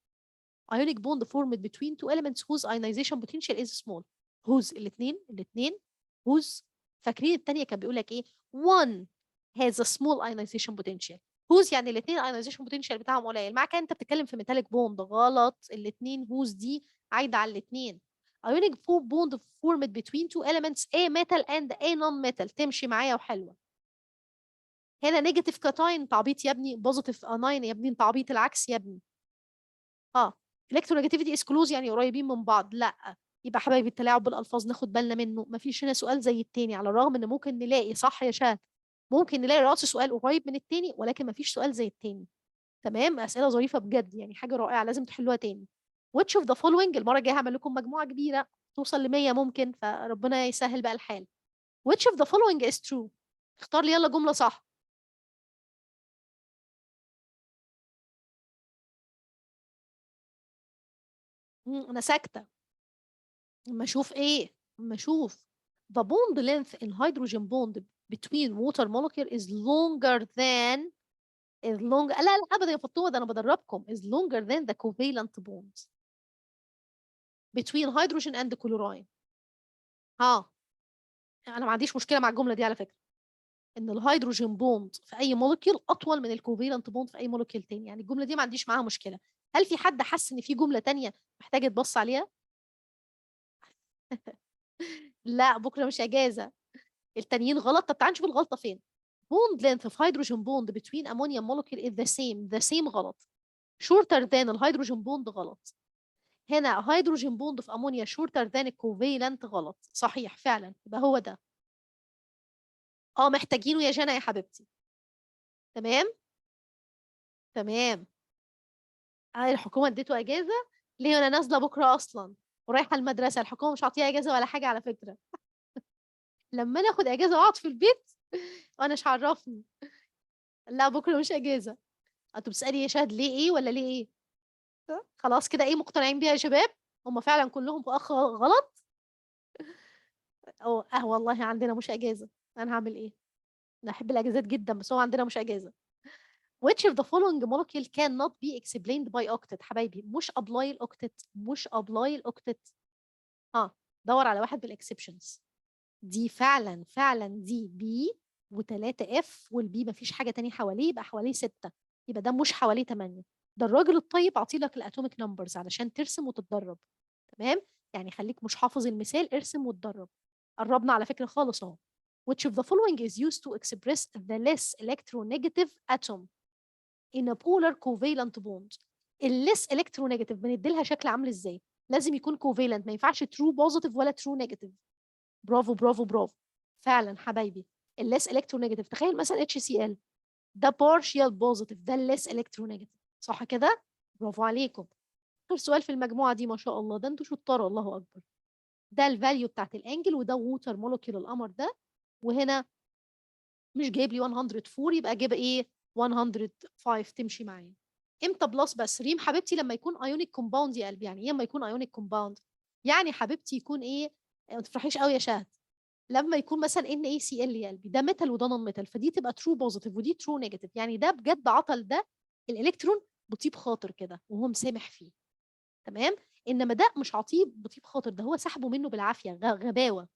ionic bond formed between two elements whose ionization potential is small. whose الاثنين، الاثنين whose. فاكرين الثانية كان بيقول لك ايه؟ one has a small ionization potential. whose يعني الاثنين ionization potential بتاعهم قليل. مع كان انت بتتكلم في metallic bond، غلط. الاثنين whose دي عايدة على الاثنين. ionic bond formed between two elements a metal and a non-metal، تمشي معايا وحلوة. هنا negative cation تعبيط يا ابني، positive anion يا ابني تعبيط، العكس يا ابني. Electronegativity is close يعني قريبين من بعض، لا. يبقى حبايبي التلاعب بالالفاظ ناخد بالنا منه، مفيش هنا سؤال زي التاني، على الرغم ان ممكن نلاقي، صح يا شهد، ممكن نلاقي راس سؤال قريب من التاني، ولكن مفيش سؤال زي التاني. تمام، اسئلة ظريفة بجد، يعني حاجة رائعة لازم تحلوها تاني. which of the following، المرة الجاية هعمل لكم مجموعة كبيرة توصل ل 100 ممكن، فربنا يسهل بقى الحال. which of the following is true؟ اختار لي يلا جملة صح. انا ساكته اما اشوف ايه، اما اشوف the bond length in hydrogen bond between water molecule is longer than is long، لا لا ابدا يا فطومه، ده انا بدربكم، is longer than the covalent bond between hydrogen and chlorine. ها انا ما عنديش مشكلة مع الجملة دي على فكرة، ان ال hydrogen bond في اي molecule اطول من ال covalent bond في اي molecule تاني، يعني الجملة دي ما عنديش معاها مشكلة. هل في حد حس ان في جملة تانية محتاجه تبص عليها؟ لا بكره مش اجازه. التانيين غلط. طب تعال نشوف الغلطة فين. bond length of hydrogen bond between ammonia molecule is the same. the same غلط. shorter than ال hydrogen bond غلط. هنا hydrogen bond في امونيا shorter than covalent غلط. صحيح فعلا، يبقى هو ده. محتاجينه يا جنى يا حبيبتي. تمام تمام. الحكومة اديته اجازه ليه؟ انا نازله بكره اصلا ورايحه المدرسة، الحكومة مش عاطيها اجازه ولا حاجة على فكرة. لما انا اخد اجازه واقعد في البيت وانا مش عرفني. لا بكره مش اجازه. انتوا بتسالي يا شهد ليه ايه ولا ليه ايه؟ خلاص كده ايه مقتنعين بيها يا شباب؟ هم فعلا كلهم في اخ غلط. والله عندنا مش اجازه، انا هعمل ايه؟ انا احب الاجازات جدا بس هو عندنا مش اجازه. Which of the following molecule cannot be explained by octet؟ حبايبي مش apply ال octet، مش apply ال octet. دور على واحد بال exceptions. دي فعلا فعلا دي P و3 F، وال P مفيش حاجة تانية حواليه، يبقى حواليه 6، يبقى ده مش حواليه 8. ده الراجل الطيب عطيلك ال atomic numbers علشان ترسم وتتدرب. تمام، يعني خليك مش حافظ المثال، ارسم وتدرب. قربنا على فكرة خالص اهو. Which of the following is used to express the less electronegative atom in a polar covalent bond؟ ال less electronegative بنديلها شكل عامل ازاي؟ لازم يكون covalent، ما ينفعش true positive ولا true negative. برافو برافو برافو فعلا حبايبي. ال less electronegative، تخيل مثلا HCl ده partial positive، ده ال less electronegative، صح كده؟ برافو عليكم. اخر سؤال في المجموعة دي، ما شاء الله ده انتوا شطار، الله اكبر. ده ال value بتاعت ال angle، وده water molecule القمر ده، وهنا مش جايب لي 104، يبقى جايب ايه؟ 105، تمشي معايا. امتى plus بس ريم حبيبتي؟ لما يكون ionic compound يا قلبي. يعني ايه لما يكون ionic compound؟ يعني حبيبتي يكون ايه؟ ما تفرحيش قوي يا شهد. لما يكون مثلا NaCl يا قلبي، ده metal وده non metal، فدي تبقى true positive ودي true negative، يعني ده بجد عطل ده الالكترون بطيب خاطر كده وهو مسامح فيه. تمام، انما ده مش عطية بطيب خاطر، ده هو سحبه منه بالعافية، غباوه.